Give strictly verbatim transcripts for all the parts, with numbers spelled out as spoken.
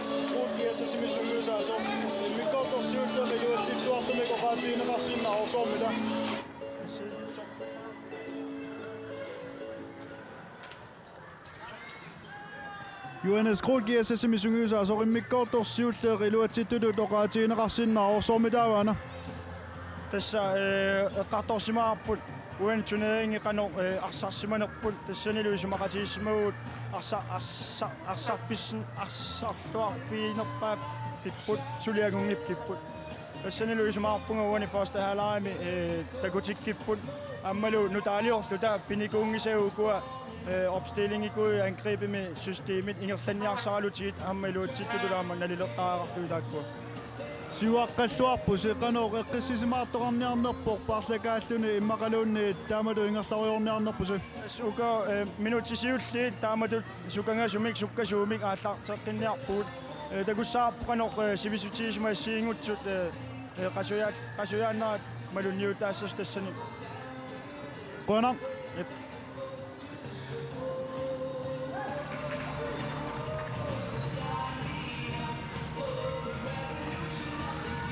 Groth G S S-imi sungiusaasoq immikkoortoq siulleq iluatsilluartumik oqaatigineqarsinnaavoq, soormita? Johannes Groth G S S-imi sungiusaasoq immikkoortoq siulleq iluatsittutut oqaatigineqarsinnaavoq, soormitaava aana? Tassa, eh, eqqartorsimavarput uani turneringi qanoq, eh, arsarsimanerput, tassanilu isumaqatigiissimavugut arsa-, arsa-, arsarfissin-, arsarluarfiginerpaaffipput, suli angunngippipput. Tassanilu isumaqarpunga uani første halvlegimi, eh, takutikkipput, aammalu nutaaliorluta pinikuunngisagut ukua, eh, opstillingikut angribimi systemit ingerlanniarsaralutigit aamma iluatsittutut aamma nalileqqaarlugu taakkua. Siuaqqalluarpusi, qanoq eqqissisimaartoqarniarnerpoq paarlakaalluni immaqaluunniit taamatut ingerlarujoorniarnerpusi? Tassa uku, eh, minutsit siulliit taamatut sukangasumik sukkasuumik aallarteqqinniarpugut. Eh, takussavarput qanoq, eh, sivisutigisumik assigiinngitsut, eh, eh, qasuja-, qasujaannerat malunniutaassasut tassani. Qujanaq. Jep.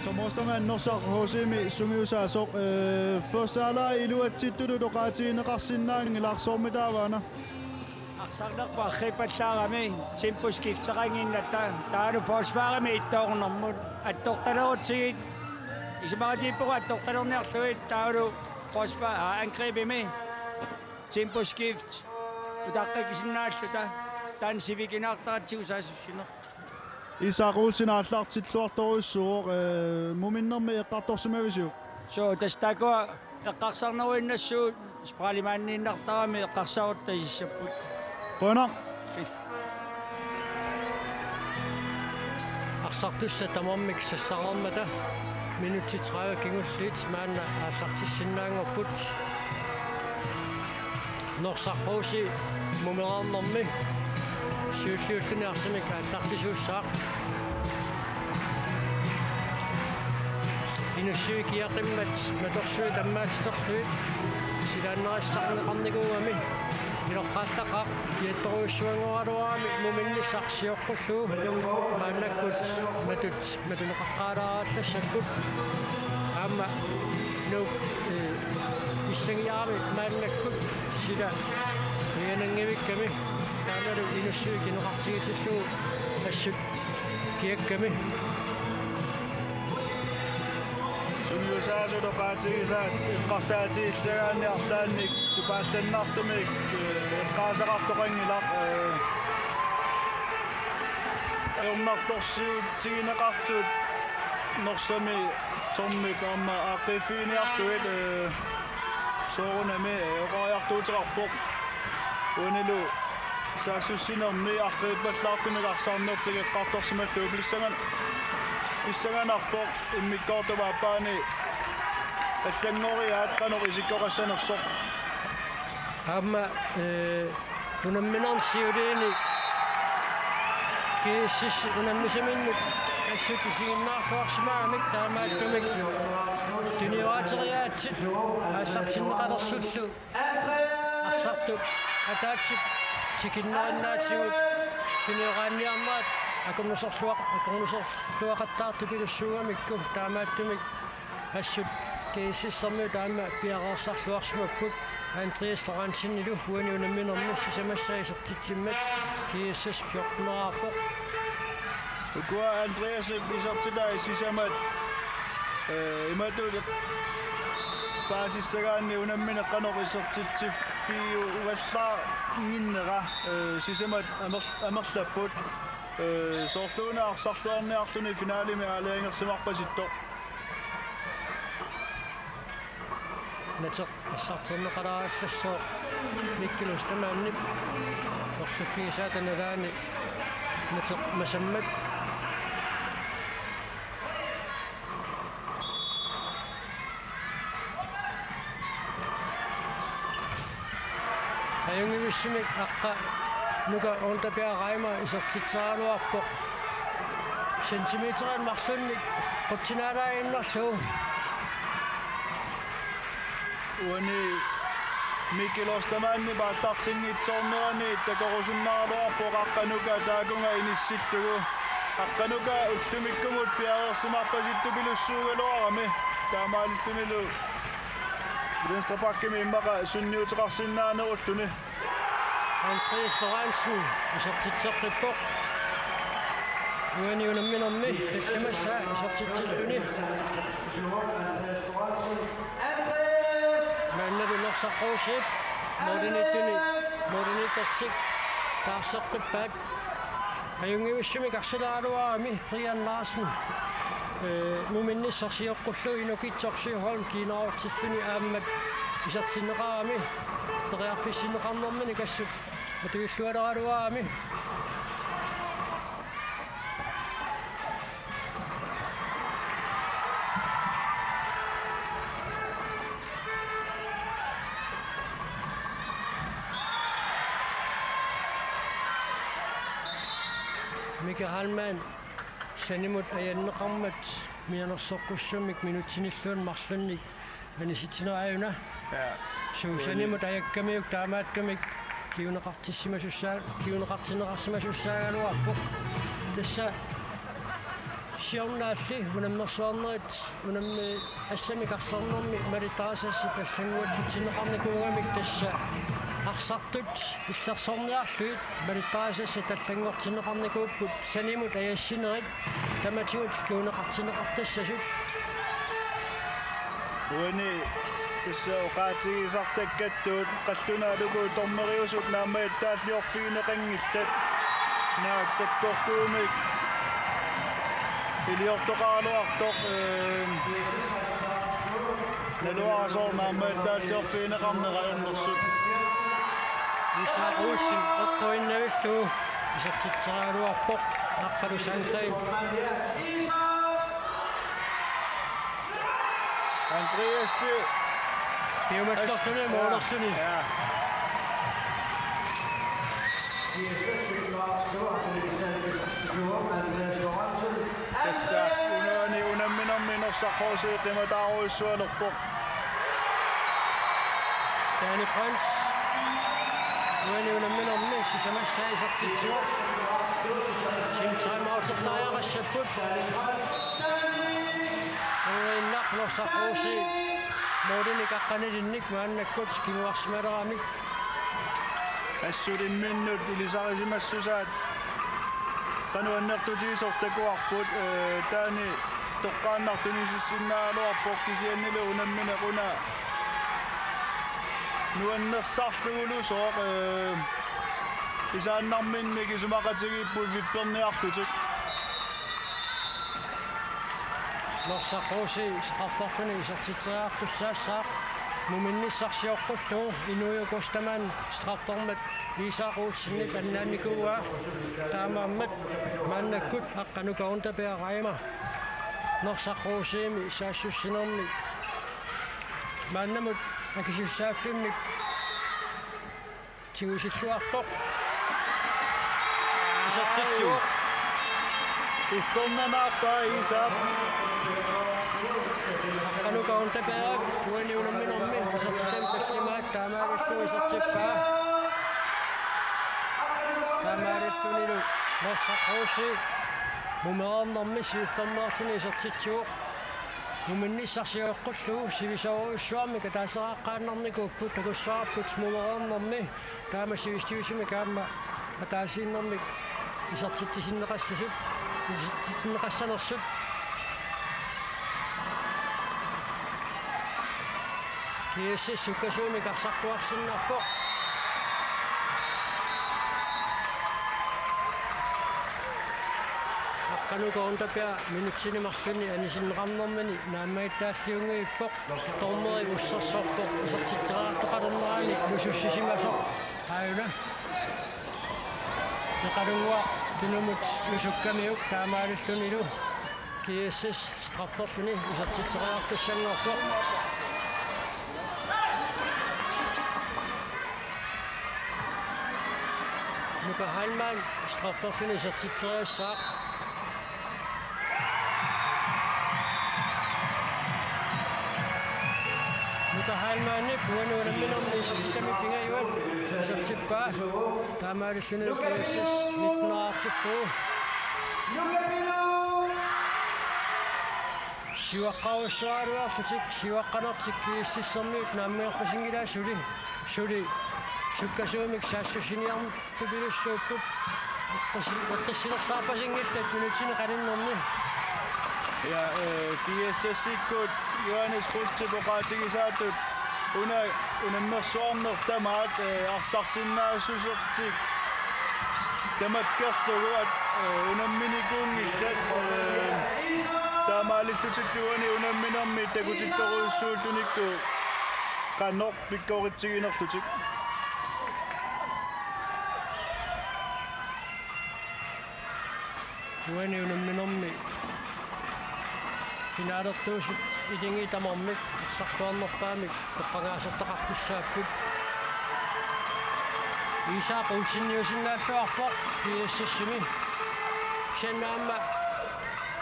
Tom Ostermann, Norsaq H C-mi sungiusaasoq, eh, første halvleg iluatsittutut oqaatigineqarsinnaanngilaq, soormitaava aana? Arsarnerput arriippallaarami temposkifteqannginnatta, taavalu forsvarimi ittoornermut attortalerutsigit, isumaqatigiippugut attortalerniarlugit, taavalu forsvar, aa, angribimi temposkift utaqqikisinnaalluta, taanna sivikinaartaratsigu saassussineq. Isak Olsen aallartilluartorujussuuvoq, eh, muminnermi eqqartorsimavisiuk? Suu, tassa taakkua eqqarsarneruinnassuugut, spralimaanniinnartarami eqqarsarutta isissapput. Qujanaq. Arsartussat tamarmik sassarnermata minutsit tredive kingulliit maanna aallartissinnaanngorput. Norsaq H C mumereernermi siulliulluni arsamik aallartisuussaaq. Inussivik kiaqimmat natorsuit ammaatiterlugit silaannarissarneqarnikuugami, iloqqaallaqaaq kiattorujussuanngoraluarami muminnissaq sioqqullugu maannakkut matut matuneqaqqaalaarallassapput. Aamma Nuuk, eh, issangiarami maannakkut sila miananngivikkami, taannalu Inussivik inoqartigitillugu assut kiakkami. Sungiusaasut oqaatigisaat eqqarsaatigillagaanni arlaannik tupaallannartumik, eh, eqqaasaqartoqanngilaq, eh, ajornartorsiutigineqartut Norsami Tormip aamma aaqqiiffiginiarlugit, eh, soorunami, eh, oqariartuuteqarpoq. Uanilu saassussinermi arriippallaartumik arsarnertik eqqartorsimallugu pissangan-, pissanganarpoq immikkoortup aappaani allanngoriaat qanoq isikkoqassanersoq. Aamma, eh, unamminerni siuliini G S S unammisaminnut assut isiginnaarluarsimaagamik, taamaattumik tuniorateriaatsit aallartinneqalersullu arsartut ataatsip tikinnerunnaatigut tunioraanniarnerat akornuserluaq-, akornuserluaqattaartupilussuugamikku, taamaattumik assut G S S-ermiut aamma piareersarluarsimapput. Andreas Lorentzenilu uani unamminermi sisamassaa isertitsimmat G S S fjorten-eraarpoq. Ukua Andreasip isertitai sisamat, eh, imatut paasissagaanni unammineq qanoq isertitsiffiuvallaannginnera, eh, sisamat amer-, amerlapput. Eh, soorluuna arsarluarniarluni finalemi aalajangersimarpasittoq. Nateq aallarterneqalaarallassaaq Mikkel Ostermannip orluffigisaata nalaani Nateq Masammat. Ajunngivissumik aqqa Nuka Ornbjerg Reimer isertitseraluarpoq. Centimeterit marlunnik qutsinaalaannarlugu. Uani Mikkel Ostermannip aallartinngitsoornerani takorusunnaraluarpoq aqqa Nuka taakunga inissillugu. Aqqanuka ullumikkumut piareersimarpasittupilussuugaluarami, taamaalillunilu venstre backimi immaqa sunniuteqarsinnaanerulluni. Andreas Lorentzen isertitseqqippoq. Uani unamminermi tallimassaa isertitsilluni. Maannalu Norsaq H C-p målimiittuni, målimiittortik taarseqqippaat. Ajunngivissumik arsaleraluarami Brian Larsen, ee, muminnissaq sioqqullugu Inukitsoq Sjöholm kiinaarutsilluni aamma isertinneqarami periarfissinneqarnermini assut atuillualeraluarami. Mika Heilmann sanimut ajanneqarmat mianersoqqussummik minutsinilluunniit marlunnik anisitsineq aajuna. Ja. Suu, sanimut ajakkamiuk taamaattumik kinguneqartissimasussaa-, kinguneqartinneqarsimasussaagaluarpoq. Tassa siornaalli unammersuarnerit unammi-, assamik arsarnermi malittarisassat allannguallutinneqarnikuugamik tassa arsartut illersorniarlugit malittarisassat allanngortinneqarnikuupput sanimut ajassinerit tamatigut kinguneqartinneqartassasut. Uani tassa oqaatigisartakkattut qallunaat uku dommeriusut naammagittaalliorfigineqanngillat. Naak sakkortuumik iliortoqaraluartoq, ee, naluara soorlu naammagittaalliorfigineqarneq ajornersut. Isak Olsen eqquinnarlugu isertitseriaraluarpoq Aqqalu Sandgreen. Andreas. Piumassorluni, ja, målerluni. Ja. Tassa unaani unamminermi Norsaq H C qimataarujussualerpoq. Danny Brandt. Uani unamminermi sisamassaa isertitsivoq. Team timeoutertariaqassapput. Uinnaq Norsaq H C målinik aqqanilinnik maannakkut kinguarsimaleramik. Assut imminnut ilisarisimassusaat qanoq annertutigisoq takuarput, ee, taanna toqqaannaq tunisissinnaaneruarpoq kisiannili unammineq una nuannersarlugulu sooq, ee, isaannarminnik isumaqatigiipput vipperniarlutik. Norsaq H C strafferluni isertitseriartussaassaaq. Muminnissaq sioqqullugu Inuujuku Ostermann straffermat Isak Olsenip annaannikuuaa. Taamaammat maannakkut Aqqanuka Unterberg Reimer Norsaq H C-mi saassussinermi maannamut akisussaaffimmik tigusilluartoq. Isertitsivoq. Ippernanaarpaa Isak. Aqqanuka Unterberg uani unamminermi isertitami tallimaat, taamaalilluni isertippaa. Taamaalillunilu Norsaq H C mumereernermi siullermeerluni isertitsivoq. Muminnissaq sioqqullugu sivisoorujussuarmik ataaseraqqaannarnikuupput, takussavarput mumereernermi taama sivisutigisumik aamma ataasiinnarmik isertitsisinneqassasut, isertitsisinneqassanersut. GSS sukkasuumik arsartuarsinnarpoq. Aqqanuka Unterberg minutsini marlunni anisinneqarnermini naammagittaalliunngippoq. Dommeri ussersorpoq isertitseriartoqalernerani nusussisimasoq aajuna. Iqalunnguaq tunumut nusukkamiuk, taamaalillunilu GSS strafferluni isertitseriartussanngorpoq. Nuka Heilmann strafferluni isertitseriassaaq. Nuka Heilmannip uani unamminermi isertitami pingajuat isertippaa. Taamaalilluni GSS nitten artillugu. Siuaqqarujussuaraluarlutik siuaqqanertik GSS-imiut naammagippasinngilaat suli, suli sukkasuumik saassussiniartupilussuupput. Eqqis-, eqqissilersaarpasinngillat minutsini qaninnerni. Ja, øh, GSS-ikkut Johannes Kreutzip oqaatigisaatut una unammersuarneq tamaat, øh, arsarsinnaassusertik tamakkerlugu, øh, unamminikuunngillat, øh, taamaalillutillu uani unamminermi takutittorujussuullutikku qanoq pikkoritsiginerlutik. Uani unamminermi finalertuusut ilingit tamarmik arsartuarnerpaamik toqqagaasertaqartussaapput. Isak Olseniusinnaalluarpoq GSS-imi. Kisianni aamma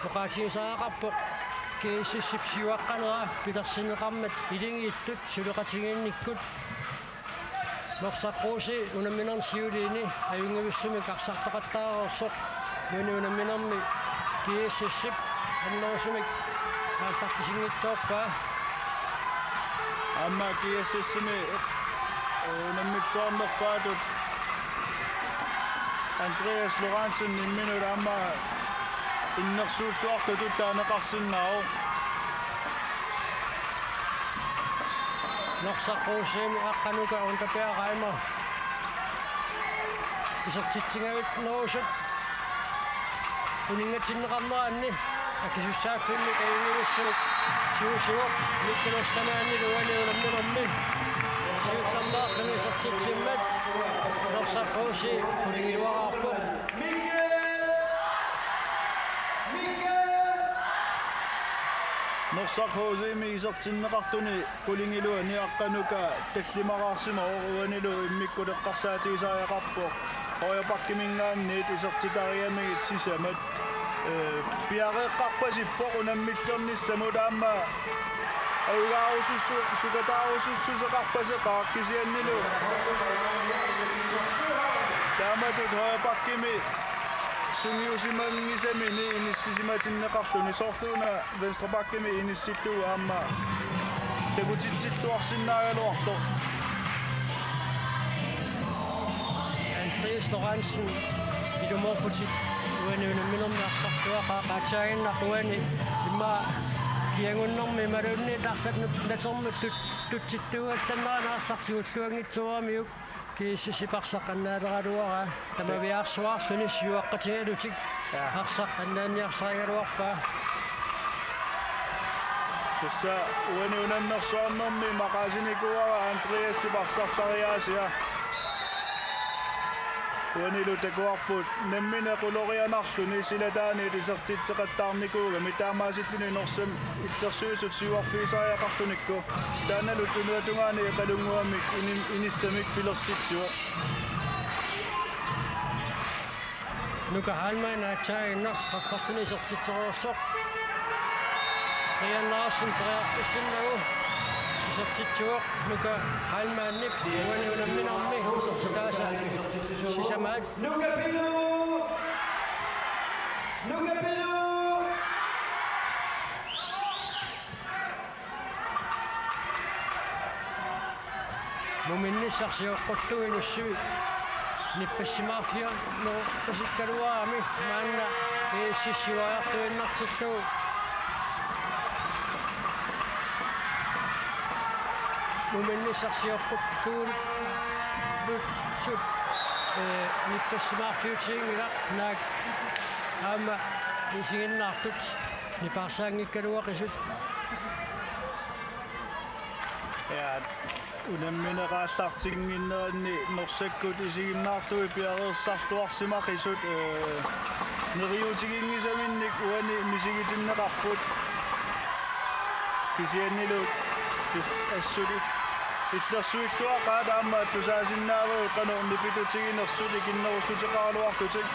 oqaatigisariaqarpoq GSS-ip siuaqqanera pilersinneqarmat ilingilittut suleqatigiinnikkut. Norsaq Rose unamminermi siuliini ajunngivissumik arsartaqattaareersoq, uani unamminermi GSS-ip annerusumik aallartisinngitsoorpaa. Aamma GSS-imi, øh, unammilluarnerpaatut Andreas Lorentzen imminut aamma innersuulluartutut taaneqarsinnaavoq. Norsaq Rose-imi Aqqanuka Onda Bjerg Reimer isertitsigaluarnerusut uninngatinneqarneranni akisussaaffimmik ajunngivissumik siusivoq Mikkel Ostermannip uani unamminermi siullermeerluni isertitsimmat Norsaq Rose qulingiluaraarpoq. Norsaq Rose-imi isertinneqartuni qulingiluani Aqqanuka tallimaraarsimavoq, uanilu immikkut eqqarsaatigisariaqarpoq højre backiminngaanniit isertitarigamigit sisamat. Øh, piareeqqarpasippoq unammillernissamut aamma ajugaarusussu-, sukataarusussuseqarpaseqaaq, kisiannili taamatut højre backimi sungiusimanngisamini inissisimatinneqarluni, soorlu una venstre backimi inissillugu aamma takutitsilluarsinnaagaluartoq. Andreas Lorentzen ilumoorputit uani unamminermi arsartuaqaaq, aatsaaginnaq uani immaqa kiagunnermi imaluunniit arsaq nut-, natermut tut-, tutsittuugallannerani arsaq tigulluanngitsooramiuk. GSS-ip arsaq annaaleraluaraa. Tamaviaarsuarluni siuaqqatigalutik. Ja. Arsaq annaanniarsarigaluarpaa. Tassa uani unammersuarnermi maqaasinikuuara Andreasip arsartariaasia. Uanilu takuarput nammineq ulorianarluni silataaniit isertitseqattaarnikuugami, taamaasilluni Norsami illersuisut siuarfigisariaqarlutikku. Taannalu tunuatungaani eqalunnguamik inim-, inissamik pilersitsivoq. Nuka Heilmann aatsaaginnaq straffertuni isertitsereersoq. Brian Larsen periarfissinnagu isertitsivoq Nuka Heilmannip uani unamminermi isertitaasa sisamaat. Nuka Pilu! Nuka Pilu! Muminnissaq sioqqullugu Nuummi nippassimaarfiunerpasikkaluarami maanna GSS siuariartuinnartillugu. Muminnissaq sioqqullugu lutsut, øh, nippassimaarfiutiginngilaq, naak aamma isiginnaartut nipaarsaanngikkaluaqisut. Ja, unammineq aallartinnginneranni Norsakkut isiginnaartui piareersarluarsimaqisut, øh, neriuutiginngisaminnik uani misigitinneqarput. Kisiannili tus-, assut illersuilluaqaat aamma tusaasinnaavagut qanoq nipitutiginersut ikinnerussuteqaraluarlutik.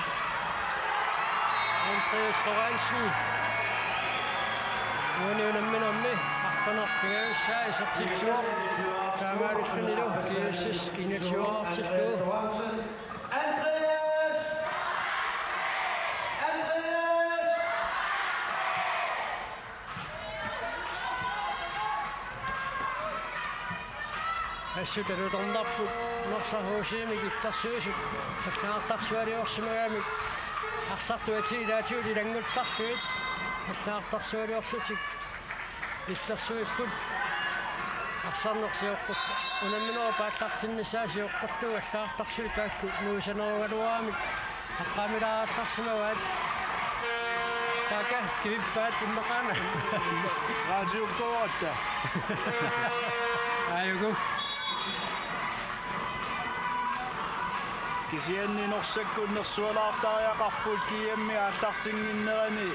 Andreas Lorentzen uani unamminermi arfineq-pingajussaa isertitsivoq, taamaalillunilu GSS enogtyve-rtillugu. Andreas! Andreas! Assut alutornarput Norsaq H C-mik illersuisut allagartarsualiorsimagamik arsartuat ilaatigut ilannguttarlugit allagartarsualiorlutik illersuipput. Arsarneq sioqqullugu unamminerup aallartinnissaa sioqqullugu allagartarsuit taakku nuisanerugaluaramik aqqaamilaarallarsimavaat. Taakku kivippaat immaqaana. Raatiukkooratta. Aajuku. Kisianni Norsakkut nersualaartariaqarput G M-i aallartinnginnerani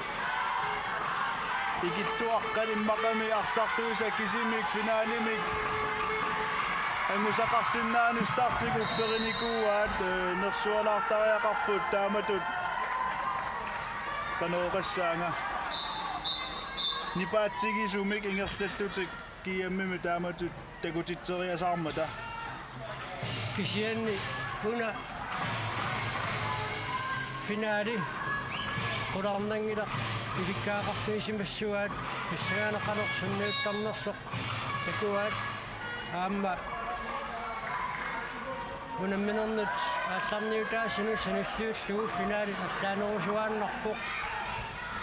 ikittuaqqat immaqami arsartuisa kisimik finalimik angusaqarsinnaanissartik upperinikuuaat, ee, nersualaartariaqarput taamatut qanoq oqassaanga nipaatsigisumik ingerlallutik G M-imi taamatut takutitseriasaarmata. Kisianni una finali qularnanngilaq ilikkagaqarfigisimassuaat pissangaaneq qanoq sunniuttarnersoq takuaat aamma unamminernut aallarniutaasunut sanilliullugu finali allaanerusuaannarpoq.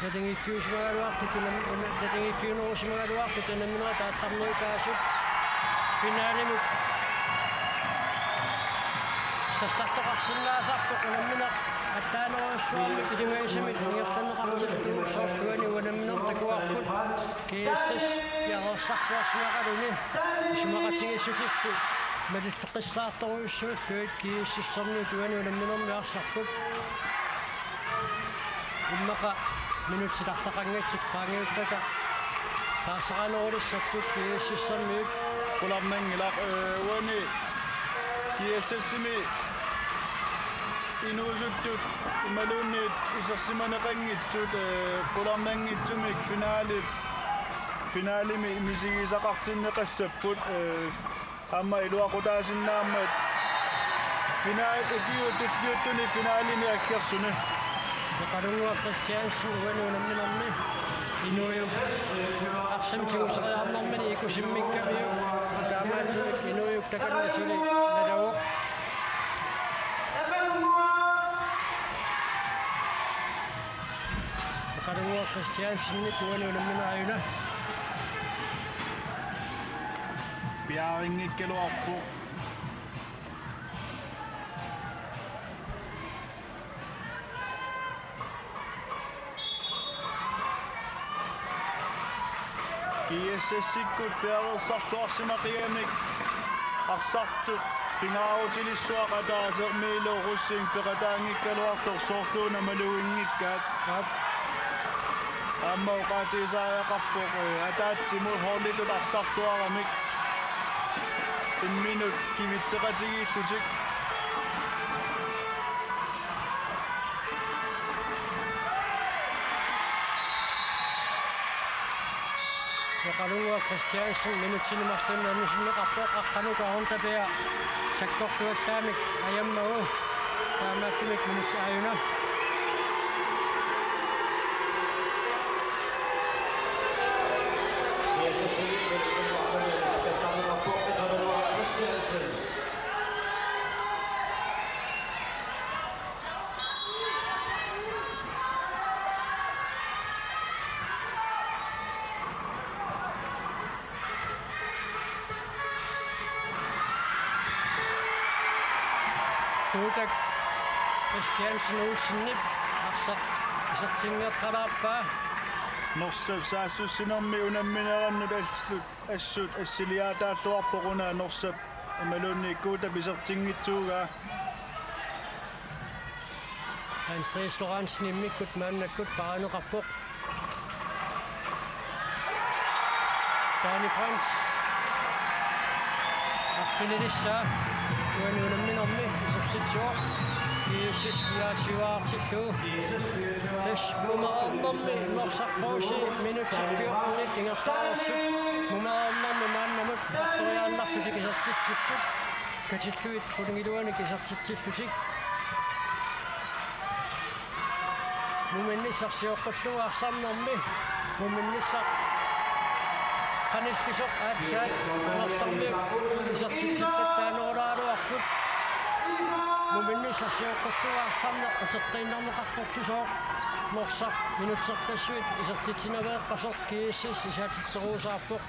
Naligiiffiusimagaluartut unam-, una-, naligiiffiunerusimagaluartut unamminerit aallarniutaasut finalimut sassartoqarsinnaasarput unammineq allaanerujussuarmik ilimagisamik ingerlanneqartillugu soorlu uani unammineq takuarput G S S piareersarluarsimaqaluni isumaqatigiissutillu malilleqqissaartorujussuullugit G S S-ermiut uani unamminermi arsarput. Immaqa minutsit arlaqanngitsut qaangiuppata taarseranerulissapput G S S-ermiut. Qularnanngilaq, ee, uani G S S-imi inuusuttut imaluunniit isersimaneqanngitsut, ee, qularnanngitsumik finali, finalimi misigisaqartinneqassapput, ee, aamma iluaqutaasinnaammat final ukiut tulliuttuni finalimi aggersuni. Oqalunnguaq Christiansen uani unamminermi inuujuk arsamik tiguseriarnermini ikusimmikkamiuk taamaattumik inuujuk takanna suli nalavoq. Oqalunnguaq Christiansenip uani unammineq ajuna. Piarinngikkaluarpoq. G S S-ikkut piareersarluarsimaqigamik arsartut pingaarutilissuaq ataaseq Milo Rosing peqataanngikkaluartoq soorluuna maluginngikkaat. Aap. Aamma oqaatigisariaqarpoq, ee, ataatsimut holditut arsartuaramik imminut kivitseqatigiillutik. Oqalunnguaq Christiansen minutsini marlunni anisinneqarpoq, aqqanuku Aorntapiaq sakkortuallaamik ajammagu. Taamaattumik minutsit aajuna. Kuutak Christiansen Olsenip arsaq isertinngeqqalaarpaa. Norsap saassussinermi unamminerannut allut assut assiliaataalluarpoq una Norsap imaluunniit Kuutap isertinngitsuugaa. Andreas Lorentzen immikkut maannakkut paaneqarpoq. Danny Brandt. Arfinilissaa. Uani unamminermi isertitsivoq. G S S fireogtyve-artillugu. Tassa mumereernermi Norsaq H C minutsit fjortenit ingerlareersut. Mumereernermi maannamut arloriaannarlutik isertitsipput. Katillugit qulingiluanik isertitsillutik. Muminnissaq sioqqullugu arsarnermi. Muminnissaq Qanillisoq aatsaat Norsarmiut isertitsillaanerulaaraluarput. Muminni sarsioqqullugu arsarneq uteqqiinnarneqartorlusooq. Norsaq minutserpassuit isertitsinaveeqqasoq G S S isaatitserusaarpoq.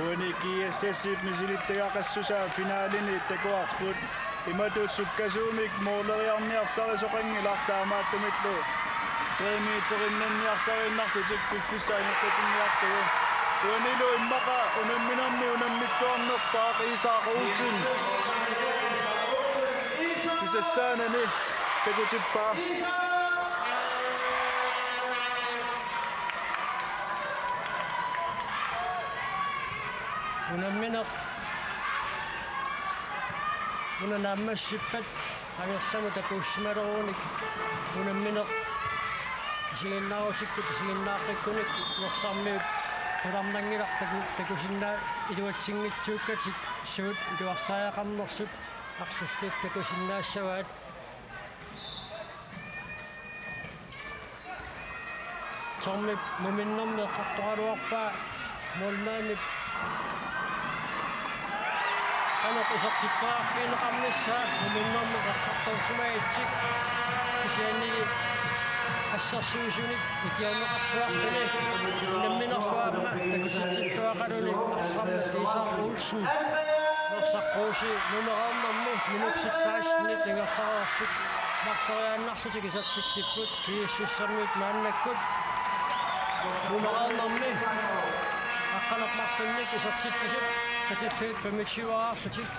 Uani G S S-ip misilittagaqassusaa finalini takuarput. Imatut sukkasuumik mooleriarniarsarisoqanngilaq, taamaattumillu tre meterinnanniarsariinnarlutik piffissaq ingerlatinniarlugu. Uanilu immaqa unamminermi unammilluarnerpaaq Isak Olsen. Pisassaanani takutippaa. Unammineq una naammassippat angerlamut takuussimalerunik unammineq isiginnaarutikkut isiginnaaqqikkunik Norsarmiut qularnanngilaq taku-, takusinnaa-, iluatsinngitsuukkatik suut iluarsariaqarnersut arlallit takusinnaassavaat. Tormip muminnermi eqqartoraluarpaa målmandip qanoq isertitseriarfigineqarnissaa, muminnermi eqqartorsimagitsik, kisianni assersuisunik ikiorneqarluartuni unamminerlu aamma takutitsilluaqaluni arsarneq Isak Olsen. Norsaq Kruse nummer arnermi minutsit sekstenit ingerlareersut marloriaannarlutik isertitsipput G S S-ermiut maannakkut. Nummer arnermi aqqaneq-marlunnik isertitsisut katillugit femogtyve-aarlutik.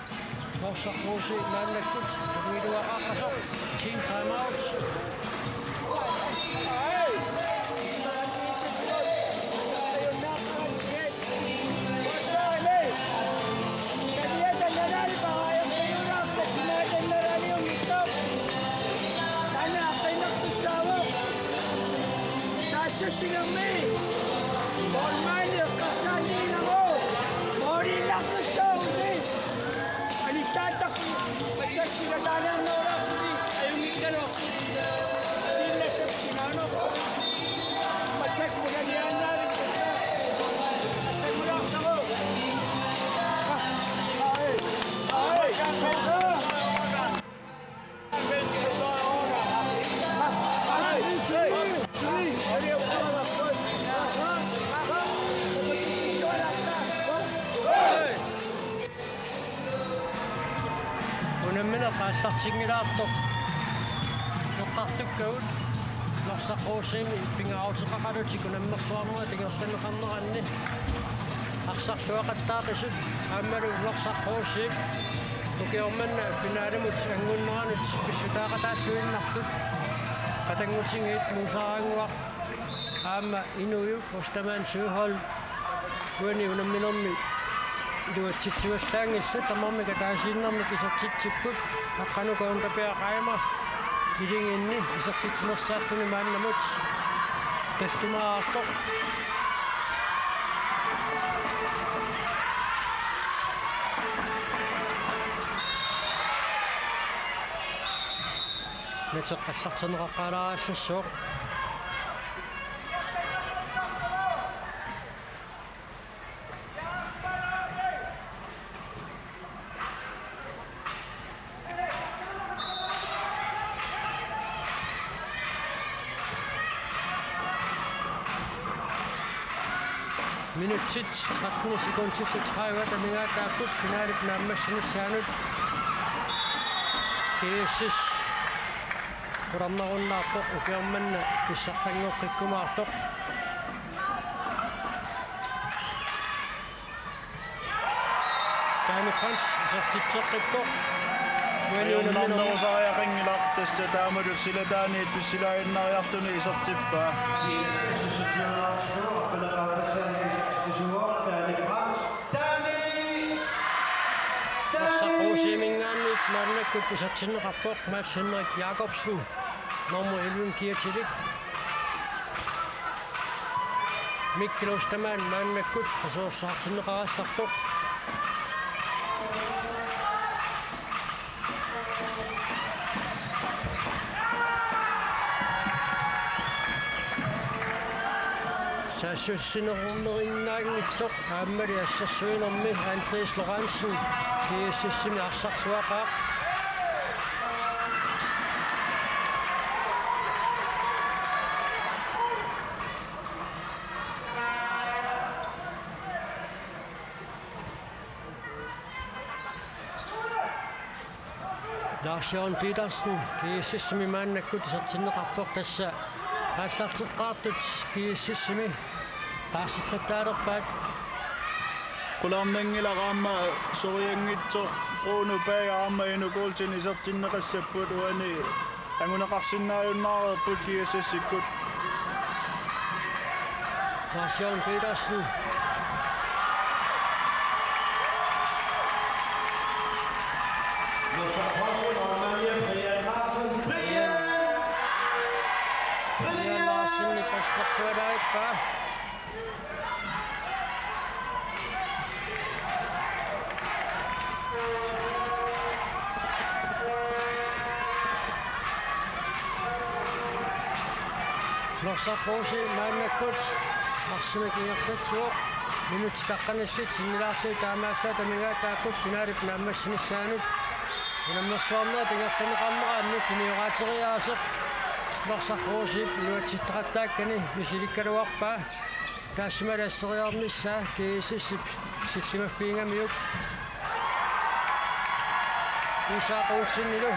Norsaq Kruse maannakkut takugiluaqaaqqasoq. Team timeout. Målmandi eqqarsaatigineqarpoq. Måliinnartussaavoq. Anittaattarput massakkut taalaanneeraarput ajunngikkaluarpoq. Siunnersuup simaanoq. Massakkut taalaanneeraarput. Taalaanneeraarput. Unammineq aallartinngilaartoq eqqartukkagut Norsaq Krusemi pingaaruteqaqalutik unammersuarnerat ingerlanneqarneranni arsarluaqattaaqisut aammalu Norsaq Krusep ukioq manna finalimut angunneranut pissutaaqataalluinnartut qatanngutigiit Muusaraannguaq aamma Inuup Ostermann Søholt uani unamminermi iluatsitsivallaanngillat, tamarmik ataasiinnarmik isertitsipput, aqqaneq-marlunnik Peter Reimer iligiinni isertitsinersaalluni maannamut tallimaartoq. Miteq aallartinneqaqqaalaarallassaaq. Minutsit tretten sekundit tredive amigaataapput finalip naammassinissaanut. G S S qularnarunnaarpoq, ukioq manna pissartanngoqqikkumaartoq. Taimi Frans isertitseqqippoq. Uani unamminermi. Ajornarnerusariaqanngilaq, tassa taamatut silataaniit pissilaaginnariarluni isertippaa. Norsaq Kruseminngaanniit maannakkut isertinneqarpoq Mads Henrik Jakobsen. Nummer elleve Kiatilik. Mikkel Ostermann maannakkut qasuersaartinneqarallartoq. Saassussinerunerinnaanngitsoq aammali assersuinermi Andreas Lorentzen G S S-imi arsarluaqaaq. Lars Jørgen Petersen, G S S-imi maannakkut isertinneqarpoq, tassa aallarteqqaartut G S S-imi taarsillattaalerpaat. Qularnanngilaq aamma sorianngitsoq Bruno Berg aamma Inuk Olsen isertinneqassapput uani anguneqarsinnaajunnaareerput G S S-ikkut. Lars Jørgen Petersen. Brian Larsen i passertualaippa. Norsaq Rose maannakkut arsamik ingerlatsivoq. Minutsit taqqanillit sinnilaarlugit taamaallaat amigaataakku finaalit naammassinissaanut. Unammersuarnerat ingerlanneqarnera ammut tuniorateriaaseq Norsaq Rosep iluatsitseqattaakkani misilikkaluarpaa. Taassuma asseriarnissaa G S S-ip sillimaffigigamiuk. Isak Olsenilu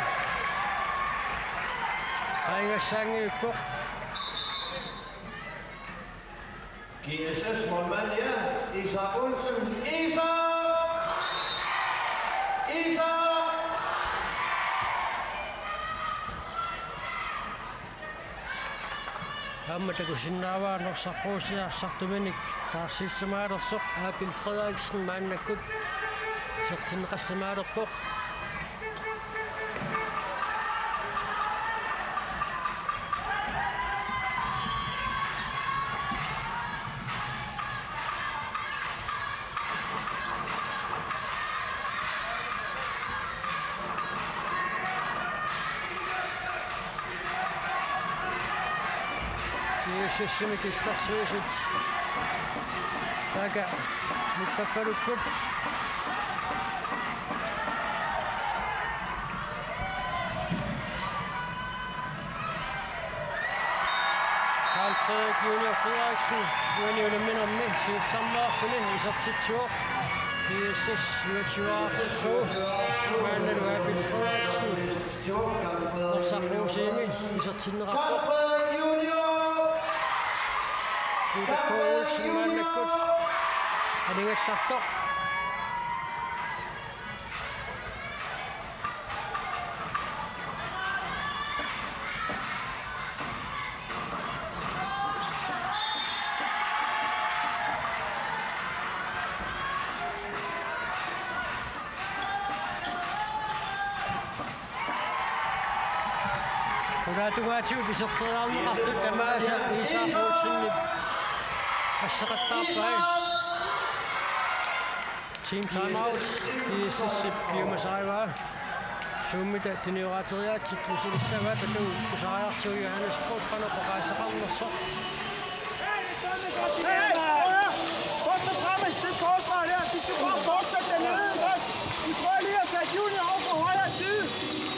qaangassaanngivippoq. G S S målmand, ja. Isak Olsen. Isak! Isak! Aamma takusinnaavaa Norsaq Rose arsartuminik taarsiissimaalersoq. Abel Frederiksen maannakkut isertinneqassimaalerpoq. G S S-imi killersuisut taakku nippappalukkut. Carl Frederik Junior Frederiksen, uani unamminermi siullermeerluni isertitsivoq. G S S uatsivaartitsivoq. Maannalu Abel Frederiksen Norsaq Rosemi isertinneqarpoq. Peter K. Olsen maannakkut aningassartoq. Qulaatungaatigut iserteriarneqartut tamaasa Isak Olsenip asseqattaarpai. Team timeout, G S S-ip piumasarivaa. Suummita tuniorateriaatsit misilissavaat, atu kusariartigu Johannes Groth qanoq oqaaseqarnersoq. Hey, hey, prøv at høre. Først og fremmest det forsvar der, de skal bare fortsætte dernede, ikke også? Vi prøver lige at sætte Junior over på højre side.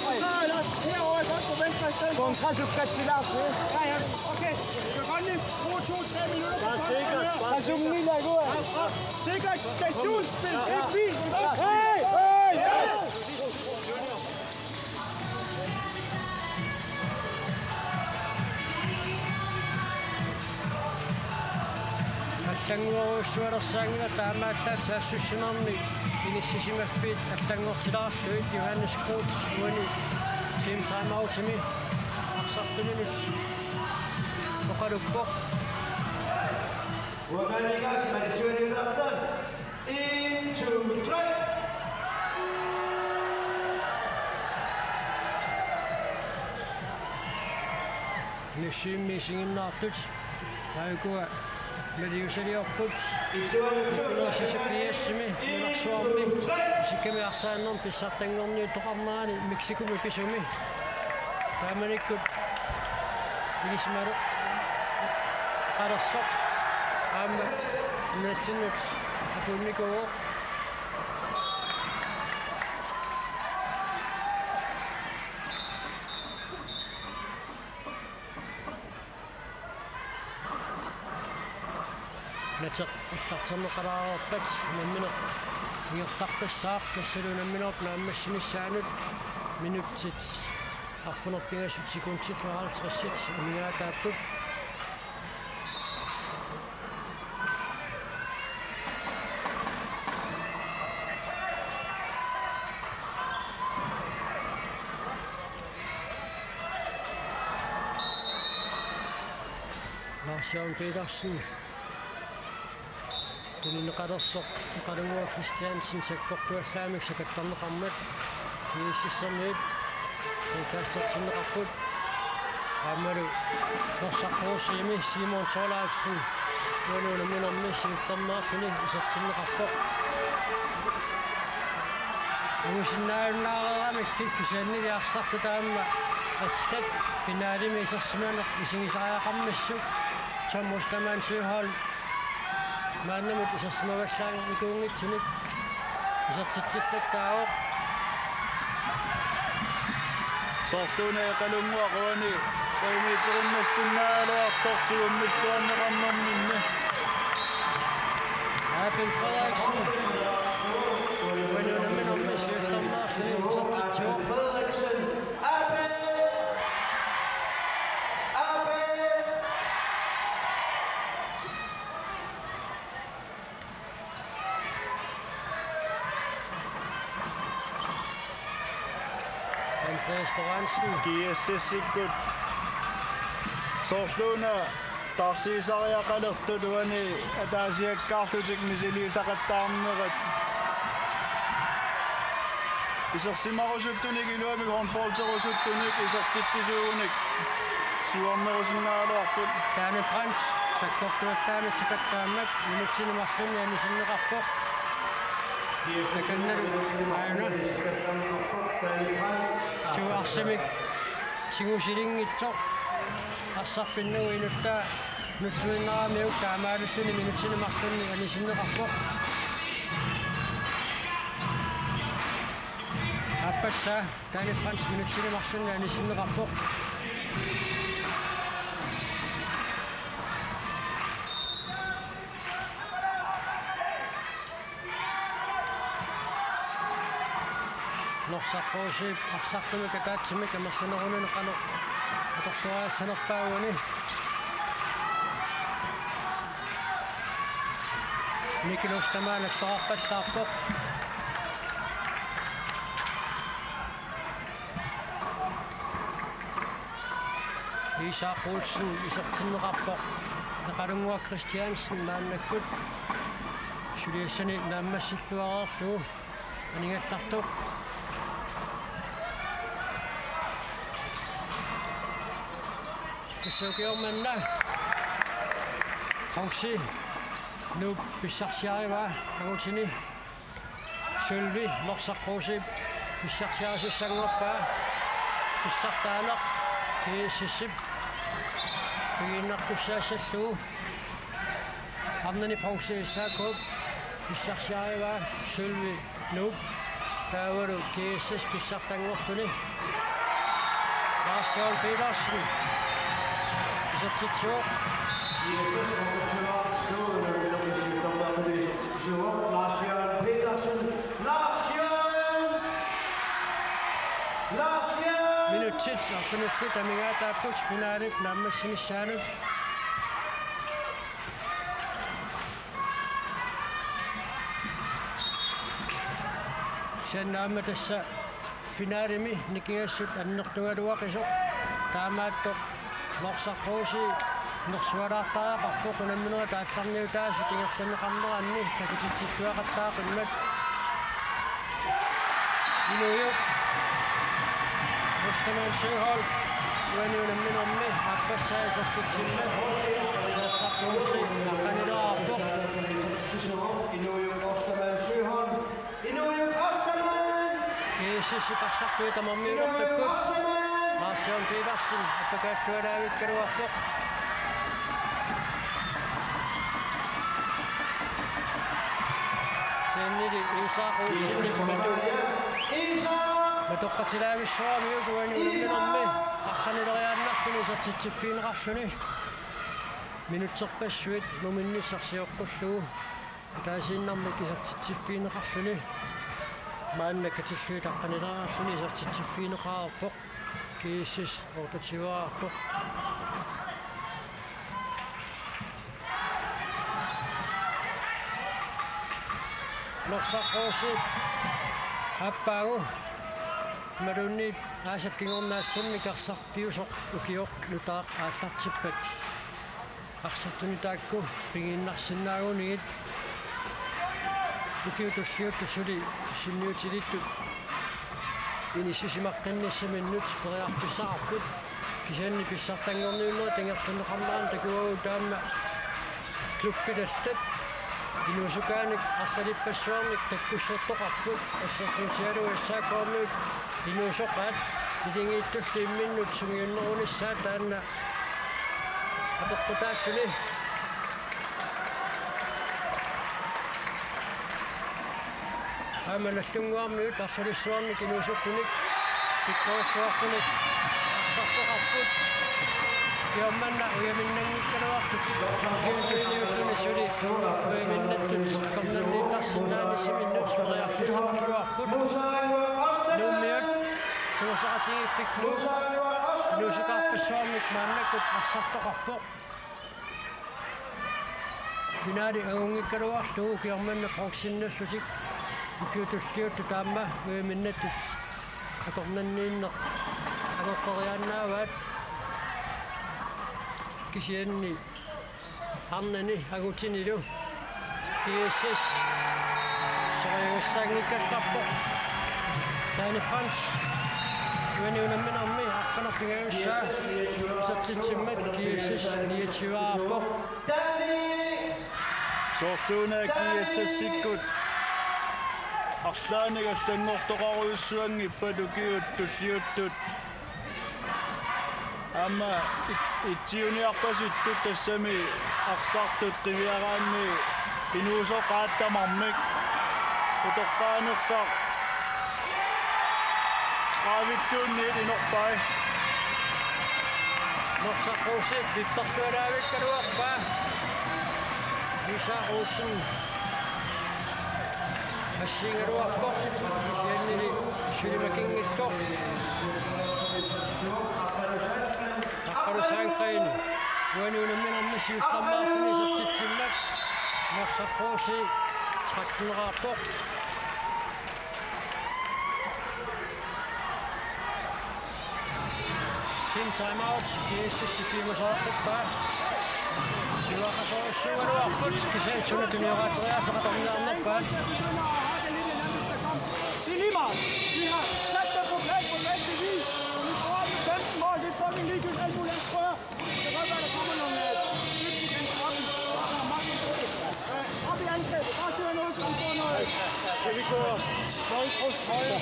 Og så lad os herover, ikke også, på venstre i stedet for. Kontra sukkat til Lars, ikke? Ja, ja. Okay, vi kan godt lige bruge to-tre minutter på kontra her. Bare sikkert. Sikkert stationsspil. Det er fint. Hey! Hey! Allanngorujussualersaanngilaq, taamaallaat saassussinermi inissisimaffiit allanngortilaarlugit. Johannes Groth uani team timeoutimi arsartuminut oqaluppoq. En, to, tre. Nussiimmi isiginnaartut. Taakku maliusaliorput. Nikuloosisippiassimi nunarsuarmi. Isikkamik arsaannermik pissartanngorniuttoqarnerani Mexicomi pisumi. Taamanikkut ilisimaneqalersoq aamma nunatsinnut apuunnikuuvoq. Nateq allarterneqalaarpat nammineq ingerlaqqissaaq, tassalu nammineq naammassinissaanut. Minutsit arfineq-pingasut sekundit halvtredsit amigaataapput. Lars Jørgen Petersen. Tunineqalersoq Qalunguaq Christiansen sakkortuallaamik sakattarneqarmat. Kiisisserniit frikastertinneqarput. Aammalu Norsaq K C-mi Simon Thorleifsen uani unamminermi siullermeerluni isertinneqarpoq. Ungusinnaajunnaaramikkit kisiannili arsartut aamma allat finalimi isersimaneq isigisariaqarmissuk Tom Ostermann Søholt maannamut isersimavallaannikuunngitsunik isertitsillattaavoq. Soorluuna Qalunguaq uani tre meterinnassinnaagaluartoq tigummilluarneqarnerminni. Abel Frederiksen. Uani unamminermi siullermeerluni isertitsivoq. Andreas Lorentzen. G S S-ikkut soorluuna taarsiisariaqalertut uani ataasiakkaarlutik misiliisaqattaarnerat. Isersimarusuttunik iluamik håndbolderusuttunik isertitsisuugunik siuarnerusinnaagaluarput. Danny Brandt sakkortuallaamik sakattarmat minutsini marlunni anisinneqarpoq. Takannalu aajuna. Suu arsamik tigusilinngitsoq. Arsarpinnagu inuttaa nutsuinnaramiuk taamaalilluni minutsini marlunni anisinneqarpoq. Aappassaa Danny Brandt minutsini marlunni anisinneqarpoq. Norsaq K C arsartumik ataatsimik amerlanerunini qanoq atorluariassanerpaa uani. Mikkel Ostermann attoqarpallaarpoq. Isak Olsen isertinneqarpoq. Qalunguaq Christiansen maannakkut suliassani naammassilluareerlugu anigallartoq. Kissukioq manna. Pronxe Nuuk pissarsiarivaa angutini. Sølvi Norsaq K C-p pissarsiarisussanngorpaa. Pissartaaneq G S S-ip pigiinnartussaassallugu. Arnani Pronxe S A K-p pissarsiarivaa, sølvi Nuuk. Taavalu G S S pissartanngorluni. Lars Jørgen Petersen isertitsivoq. Lars Jørgen Petersen. Lars Jørgen! Lars Jørgen! Minutsit arfinillit amigaataapput finalip naammassinissaanut. Kisianni aamma tassa finalimi nikingassut annertugaluaqisoq. Taamaattoq Norsaq K C nersualaartariaqarpoq unamminerit aallarniutaasut ingerlanneqarneranni takutitsittuaqattaaqimmat. Inuujuq Ostermann Søholt. Uani unamminermi aappassaa isertitsimmat Norsaq Olsen aqqanilaarpoq. Inuujup Ostermann Søholm. Inuujup Ostermann! G S S-ip arsartui tamarmiulerpakkut. Lars Jørgen Petersen appakaallualaavikkaluarpoq. Kisiannili Isak Olsenip matu-, matoqqatilaavissoramiuk uani unamminermi aqqanileriaannarluni isertitsiffigineqarluni. Minutserpassuit muminnissaq sioqqullugu ataasiinnarmik isertitsiffigineqarluni. Maanna katillugit aqqanilaarluni isertitsiffigineqareerpoq. G S S otteogtyveqarpoq. Norsaq Olsen aappaagu. Imaluunniit aasap kingorna assammik arsarfiusoq ukioq nutaaq aallartippat arsartuni taakku pigiinnarsinnaagunigit ukiut tulliuttut suli sunniutilittut inissisimaqqinnissaminut periarfissaqarput. Kisianni pissartanngorniunnerit ingerlanneqarneranni takuagut taama klubbit allat inuusukaanik arlalippassuarnik takkussortoqarput. Assersuutigalugu S A K-miut inuusoqaat, ilingiittullu imminnut sungiunnerunissaat taanna apeqqutaalluni. Aamma Nagdlunguarmiut arsalissuarnik inuusuttunik pikkorissuartunik arsartoqarput. Ukioq manna ujaminnanngikkaluarlutik ukiuttulliuttuni suli ujaminnattut akornanniittarsinnaanissaminnut periarfissaqarluarput. Nuummiut timersoqatigiiffik Nuuk inuusukaarpassuarnik maannakkut arsartoqarpoq. Finale angunngikkaluarlugu ukioq manna bronzennallutik ukiuttulliuttut taama ujaminnattut akornanniinneq angoqqeriaannaavaat. Kisianni arnani angutinilu G S S sorajugassaanngikkallarpoq. Danny Frandsen uani unamminermi arfineq-pingajussaa isertitsimmat G S S niogtyveqarpoq. Soorluuna G S S-ikkut arlaannik allanngortoqarujussuanngippat ukiut tulliuttut. Aamma it-, ittiuniarpasittut tassami arsartut qiviaraanni inuusoqaat tamarmik utoqqaanersaq tredive-ttuunniit inorpai. Norsaq Olsen vippertualaavikkaluarpaa. Isak Olsen assigigaluarpoq, kisiannili suli makinngitsoq. Aqqalu Sandgreen uani unamminermi siullermeerluni isertitsimmat Norsaq Olsen tretteneqarpoq. Team timeout, G S S-ip piumasoorpaa. Siuaqasoorsuugaluarput, kisianni suna tunioraatiriaaseqatorniarnerpaat. Det er lige meget. Vi har sat dem på plads på bedste vis. Vi får dem femten mål, det er fucking ligegyldigt alt muligt andet. Prøv at høre. Det kan godt være, der kommer nogle, øh, løb igen i toppen. Der er masser af gode. Øh, op i angrebet. Bare gør noget, så vi får noget. Kan vi gå højt på højre?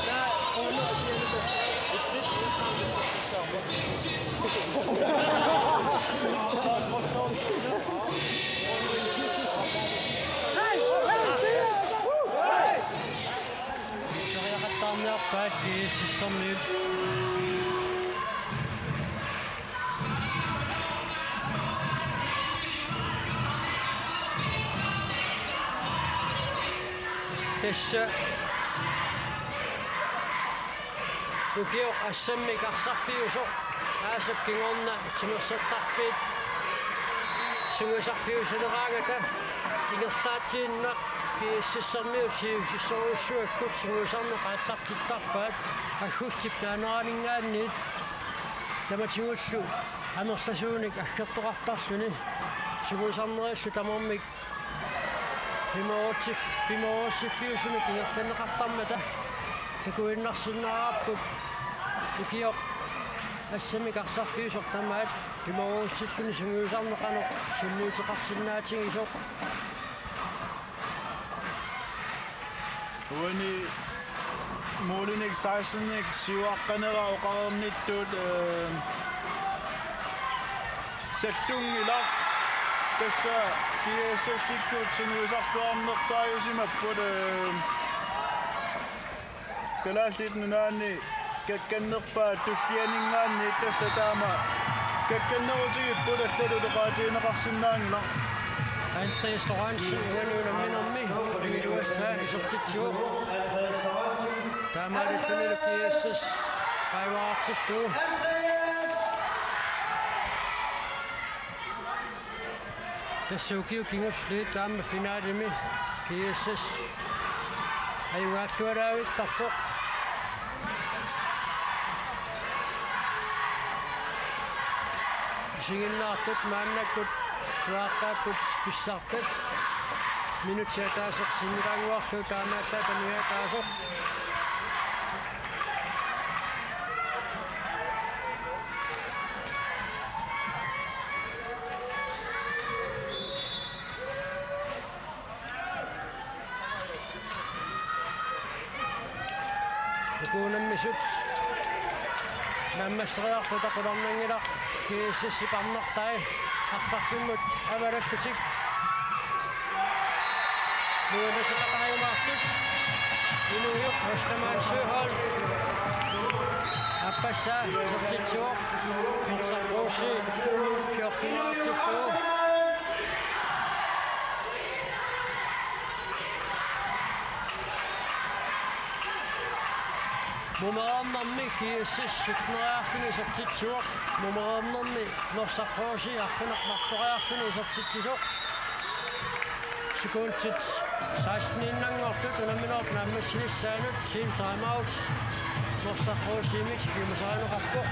Der er under, at de er lidt. Periarfissaqarniarpaat G S S-ermiut. Tassa ukioq assammik arsarfiusoq aasap kingorna timersortarfiit sungiusarfiusineraangata ingerlaatsiinnaq G S S-ermiut siusissorujussuakkut sungiusarneq aallartittarpaat aggustip naaneraninngaanniit tamatigullu amerlasuunik aggertoqartarluni sungiusarnerillu tamarmik pimoorutsif-, pimoorutsiffiusunut ingerlanneqartarmata takuinnarsinnaavarput ukioq Assammik arsarfiusoq tamaat pimoorussuttuni sungiusarneq qanoq sunniuteqarsinnaatigisoq. Uani målinik sekstenik siuaqqanera oqarnittut, eh, sallunngilarput. Tassa G S S-ikkut sungiusarluarnertaajusimapput, eh, Kalaallit Nunaanni kakkannerpaat tullianinngaanniit tassa taama kakkannerutigipput, allatut oqaatigineqarsinnaanngilaq. Andreas Lorentzen uani unamminermi qulingilluassaa isertitsivoq. Taamaalillunilu G S S qaangiuteqartillugu. Tassa ukiut kingulliit aamma finalimi G S S ajugaallualaavittarpoq. Isiginnaartut maannakkut suaartaakkut pissartat. Minutsit ataaseq sinnilaannguarlugu taamaallaat amigaataasoq. Uku unammisut naammasseriarpata qularnanngilaq G S S-ip arnartai arsarfimmut avalallutik. Nuannaartut inuuguq Ostermann Søholt. Aappassaa isertitsivoq. Pitsaq Roosi fjorten-iartillugu. Mumereernermi G S S sytteneriarluni isertitsivoq. Mumereernermi Norsaq Roosi arfineq-marloriarluni isertitsisoq. Sekundit seksten-iinnanngortut unamminerup naammassinissaanut team timeout. Norsaq Roosimit piumasarineqarpoq.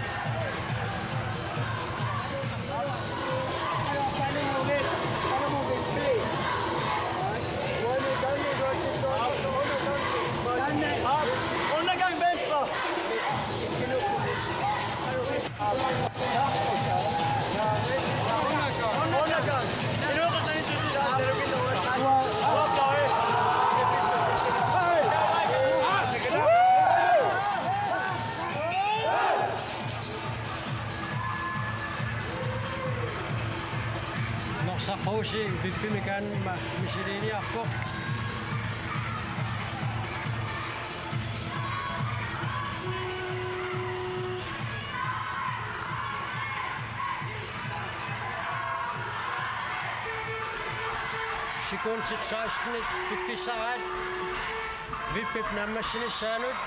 Undergang venstre! Norsaq Roosi vippimik aamma misiliiniarpoq. Sekundit seksten piffissaraat vippip naammassinissaanut.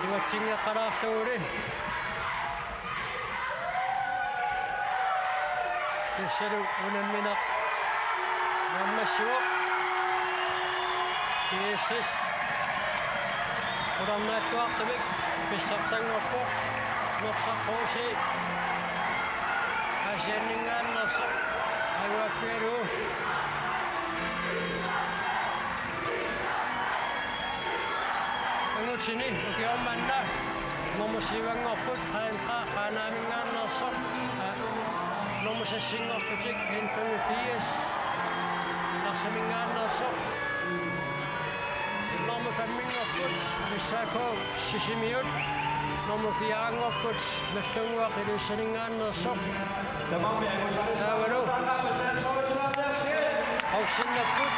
Iluatsinngeqqalaarluguli. Tassalu unammineq naammassivoq. G S S qularnaalluartumik pissartanngorpoq. Norsaq Roosi Aasianninngaanneersoq ajugaaffigalugu. Angutini ukioq manna nummer syv-anngorput, Qa-, Qa-, Qaanaaminngaanneersoq, aa, nummer seks-inngorlutik, N femogfirs, Narsaminngaanneersoq, nummer fem-inngorput, S A K Sisimiut, nummer fire-anngorput, Nagdlunguaq Ilulissaninngaanneersoq. Taavalu qaffasinnapput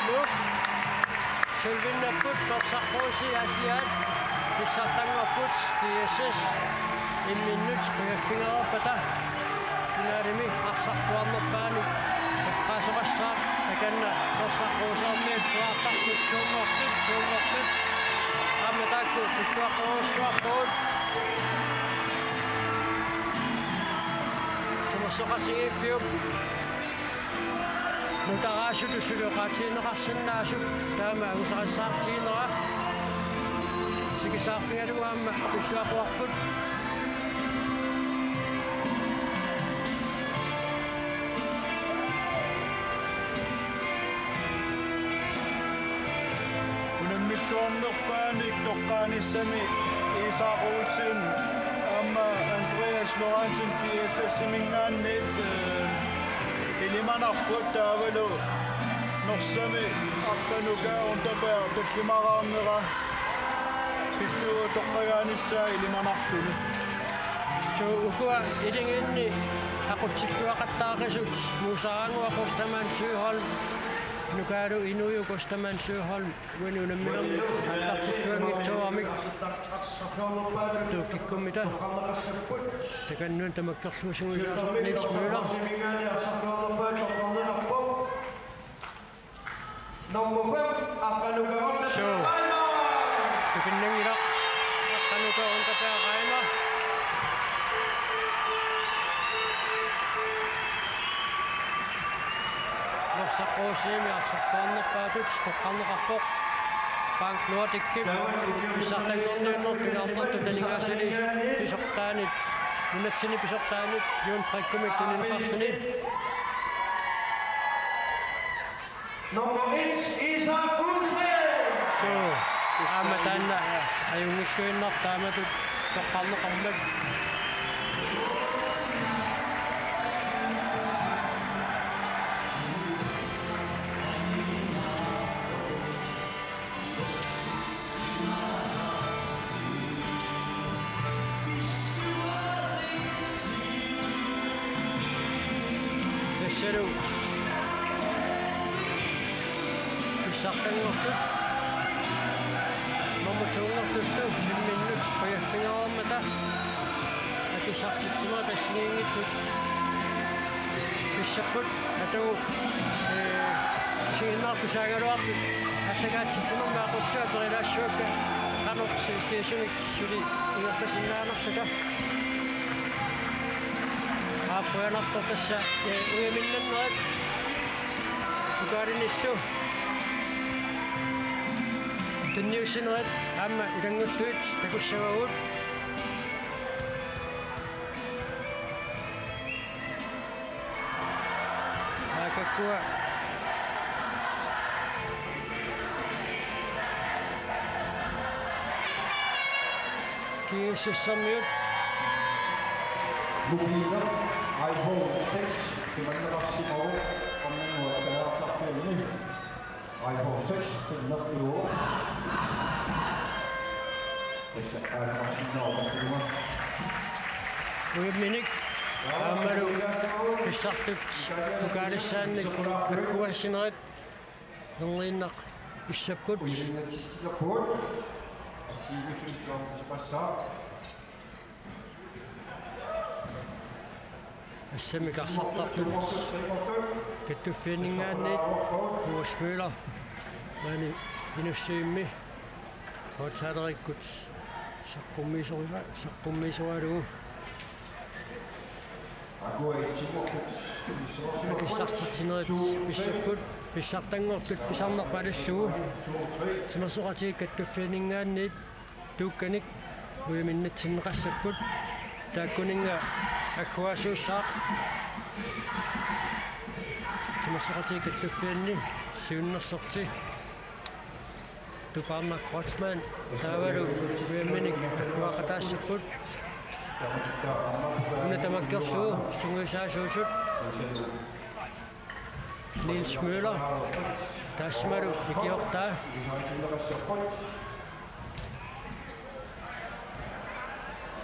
Nuuk, sølvinnapput Norsaq Roosi Aasiaat, pissartanngorput G S S imminnut qujaffigereerpata finalimi arsartuarnerpaani eqqaasoqassaaq. Takanna Norsaq Roosiormiut suaartarput, suunngortut, suunngortut. Aamma taakku pilluaqqorujussuarput. Timersoqatigiippiuk nutaraasutut suli oqaatigineqarsinnaasup taama angusarissaartiginera. Sikisaarfigalugu aamma pilluaqquarput. Cornerpaanik toqqaanissami Isak Olsen aamma Andreas Lorentzen P S S-iminngaanniit, eh, ilimanarput taavalu Norsami Arta Nuka Unterberg tallimaraarnera pillugu toqqagaanissaa ilimanarluni. Suu, ukua iligiinni aqutsilluaqattaaqisut Muusaraannguaq Ostermann Søholm, Nukaalu Inuujuk Ostermann Søholm, uani unamminermi aallartilluanngitsoorami. Tuukikkummita. Takannuuna tamakkerlugu sungiusaasoq Niels Møller. Nummer fem, Arta Nuka Unterberg. Suu. Tupinnanngilaq. Arta Nuka Unterberg Reimer. Norsaq Rosimi arsorluarnerpaatut toqqarneqarpoq. Bank Nordicip pissartanngorniunnerput ilaarnertut aningaasaliisut pisortaanit, nunatsinni pisortaanit Jon Brækkumit tunineqarluni. Nummer et, Isak Olsen. Suu, aamma taanna ajunngilluinnartoq taamatut toqqarneqarmat. Tassalu pissartanngortut nummer to-nngortullu imminnut pajaffigaarmata akissartitsinerat assigiinngitsut pissapput. Atugu, ee, isiginnaartut saagaluartut aallakaatitsinermi aqutsisoq aperilaassuakka qanoq si-, siusumik suli ingerlasinnaanerluta. Aap, qujanartoq tassa, ee, ujaminnannerit pokalinillu tunniussinerit aamma ilanngullugit takussavagut. Aakakkua GSS-ermiut. Mobiler, iPhone seks, det man også må, om man må, der er klart, det er nu. iPhone seks, den nok i år. Hvis jeg er en maskine over, det var. Ujamminik aammalu pissartut pokalissaannik agguaassinerit nerriinnaq pissapput. Assammik arsartartut kattuffianninngaanniit Urs Møller maani Inussivimmi højttalerikkut saqqummiisoriva-, saqqummiisoralugu. Akissartitsinerit pissapput, pissartanngortut pisarnerpaalillugu. Timersoqatigiit kattuffianninngaanniit tuukkanik ujaminnatsinneqassapput. Taakkuninnga agguaasuussaaq. Timersoqatigiit kattuffianni siunnersorti Tupaarnaq Kreutzmann taavalu ujamminik agguaqataassapput. Una tamakkerlugu sungiusaasuusut Niels Møller taassumalu ikiortaa.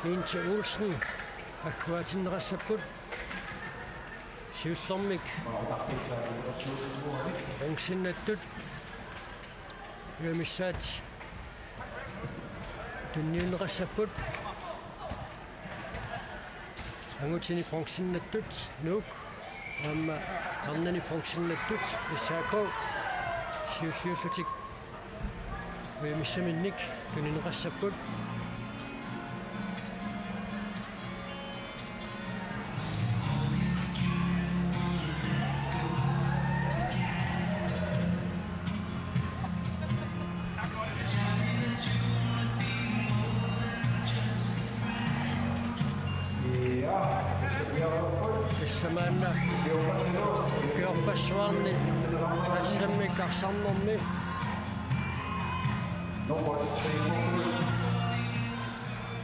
Inse Olsen agguaatinneqassapput. Siullermik bronzinnattut ujamissaat tunniunneqassapput. Angutini bronzinnattut Nuuk aamma arnani bronzinnattut S A K siulliullutik ujamissaminnik tunineqassapput. Tassa maanna ukiorpassuarni assammik arsarnermi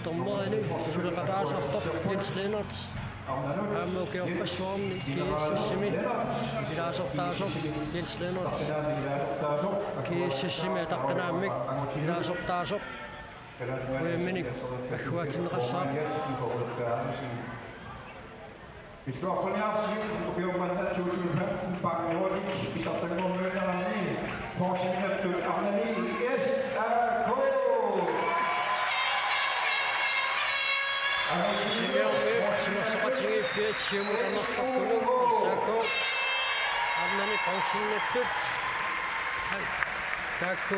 Dommerimi suleqataasarpoq Jens Lennert. Aamma ukiorpassuarni G S S-imi ilaasortaasoq Jens Lennert. G S S-imi ataqqinaammik ilaasortaasoq. Uiminik agguaatinneqassaaq. Illuarpalniarsi ukiormanna to tusind femten Bank Nordic pisartanngorniunnerani poorsinnattut arnani S A K. Sisimiormiut timersoqatigiiffiat siumut amerlaqqunik S A K arnani poorsinnattut. Taakku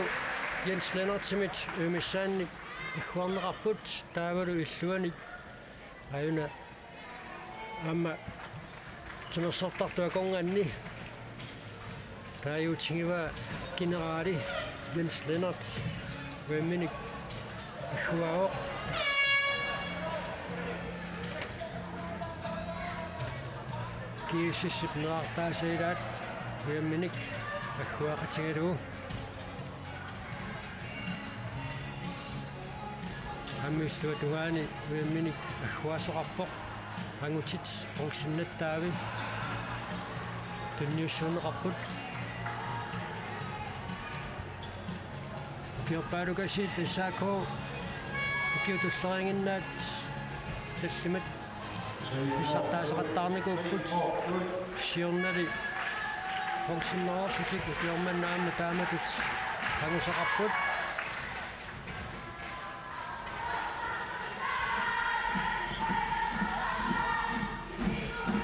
Jens Lennertimit Uimissaannik agguarneqarput taavalu illuanik aajuna aamma timersortartut akornanni taaguutigivaa generali Jens Lennert uiminik agguaavoq. G S S-ip neqartaasa ilaat uiminik agguaqatigalugu. Aamma illuatungaani uiminik agguaasoqarpoq. Angutit bronzinnattaavi tunniussuunneqarput. Ukiorpaalukasiit S A K ukiut tulleriiginnaat tallimat pissartaasaqattaarnikuupput. Siornali bronzinnerulerlutik ukiormanna aamma taamatut angusaqarput.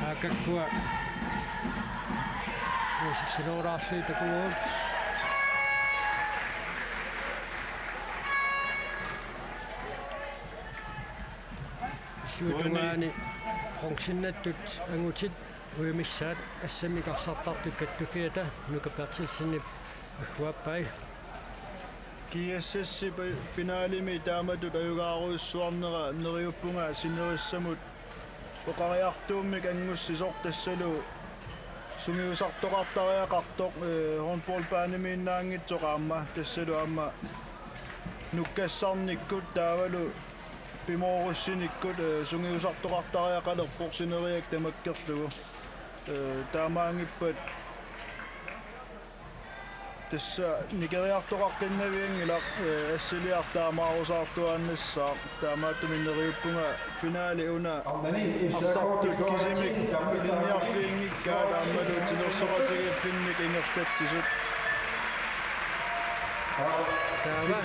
Aakakkua uasilluloorlaarlugit takuvugut. Illuatungaani bronzinnattut angutit uimissaat assammik arsartartut kattuffiata Nuka Berthelsenip agguaappai. G S S-ip finalemi taamatut ajugaarujussuarnera neriuppunga sinerissamut oqariartuummik angussisoq tassalu sungiusartoqartariaqartoq, eh, håndboldbanemiinnaanngitsoq aamma tassalu aamma nukkassarnikkut taavalu pimoorussinikkut, eh, sungiusartoqartariaqalerpoq sineriak tamakkerlugu. Eh, taamaanngippat tassa nikeriartoqaqqinnavianngilaq, eh, assiliaq taamaarusaartuaannassaaq. Taamaattumik neriuppunga finali una arsartut kisimik ilinniarfiginngikkaat aammalu timersoqatigiiffinnik ingerlatsisut. Taava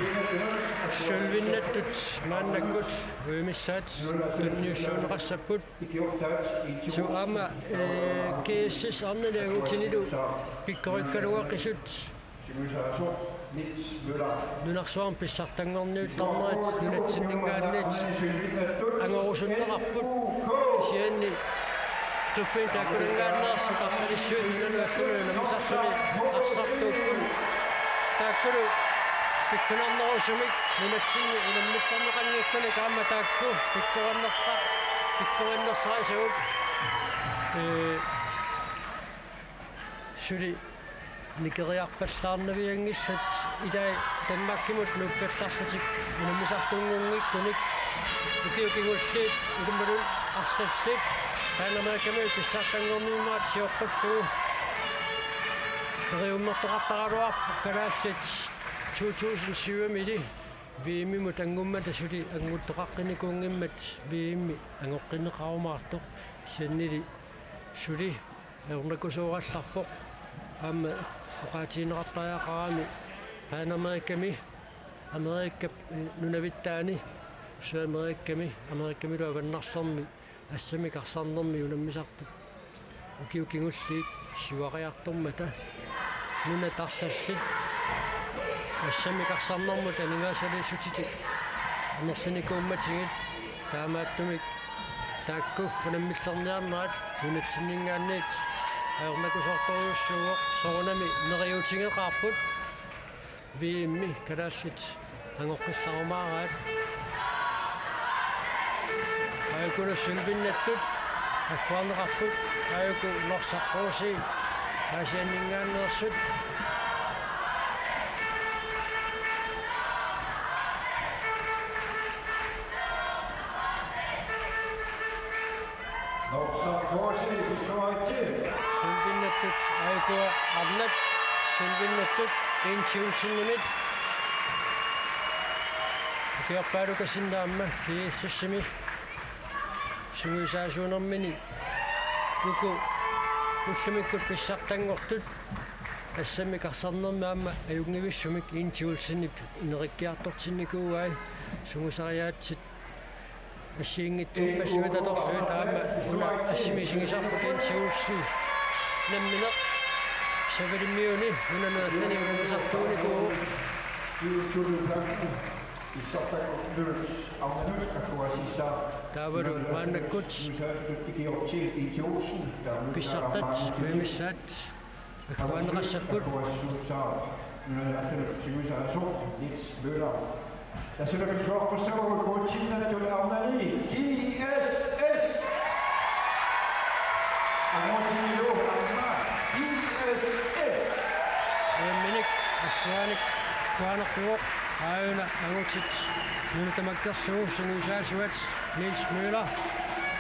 sølvinnattut maannakkut uimissaat tunniussuunneqassapput. Suu aamma, eh, G S S arnani angutinilu pikkorikkaluaqisut nunarsuarmi pissartanngorniuttarnerit nunatsinninngaanniit angorusunneqarput. Kisianni tuppinga taakkunanngaanneersut arpalissuit nunanut allanut unammisartuni arsartuupput. Taakkulu pikkunarnerusumik nunatsinni unammillerneqanngikkunik aamma taakku pikkorinnersa-, pikkorinnersarisagut. Ee, suli nikeriarpallaarnavianngillat ilai Danmarkimut nuukkallarlutik unammisartunngunngikkunik ukiut kingulliit ilimmallu arlallit Panamerikamiut pissartanngorniunnerat sioqqullugu. Neriummertoqartaraluarpoq kalaallit to tusind syvimili V M-imut anngummata suli annguttoqaqqinnikuunngimmat V M-i angoqqinneqarumaartoq, kisiannili suli ajornakusoorallarpoq. Aamma oqaatigineqartariaqarami Panamerikami, Amerikap, eh, nunavittaani, Sydamerikkami, Amerikkamilu avannarlermi assammik arsarnermi unammisartut ukiut kingulliit siuariartormata nunat arlallit assammik arsarnermut aningaasaliissutitik amerlinikuummatigit, taamaattumik taakku unammillerniarnerat nunatsinninngaanniit ajornakusoortorujussuuvoq. Soorunami neriuutigeqaarput. V M-i kalaallit angoqqillarumaaraat. Aajuku sølvinnattut agguarneqarput, aajuku Norsaq Rosii Aasianninngaanneersut. Arnat sølvinnattut Inti Olsenimit. Ukiorpaalukasinnaamma G S S-imi sungiusaasuunermini uku ullumikkut pissartanngortut assammik arsarnermi aamma ajunngivissumik Inti Olsenip ineriartortinnikuuai. Sungusariaatsit assigiinngitsorpassuit atorlugit aamma una assimi isigisarput Inti Olsen nammineq Savalimmiuni nunanut allani unammisartuunikuuvoq. Taavalu maannakkut pissartat meemissaat agguaanneqassapput. G S S. Uimminik agguaanik agguaanerpugut aajuna angutit nuna tamakkerlugu sungiusaasuat Niels Møller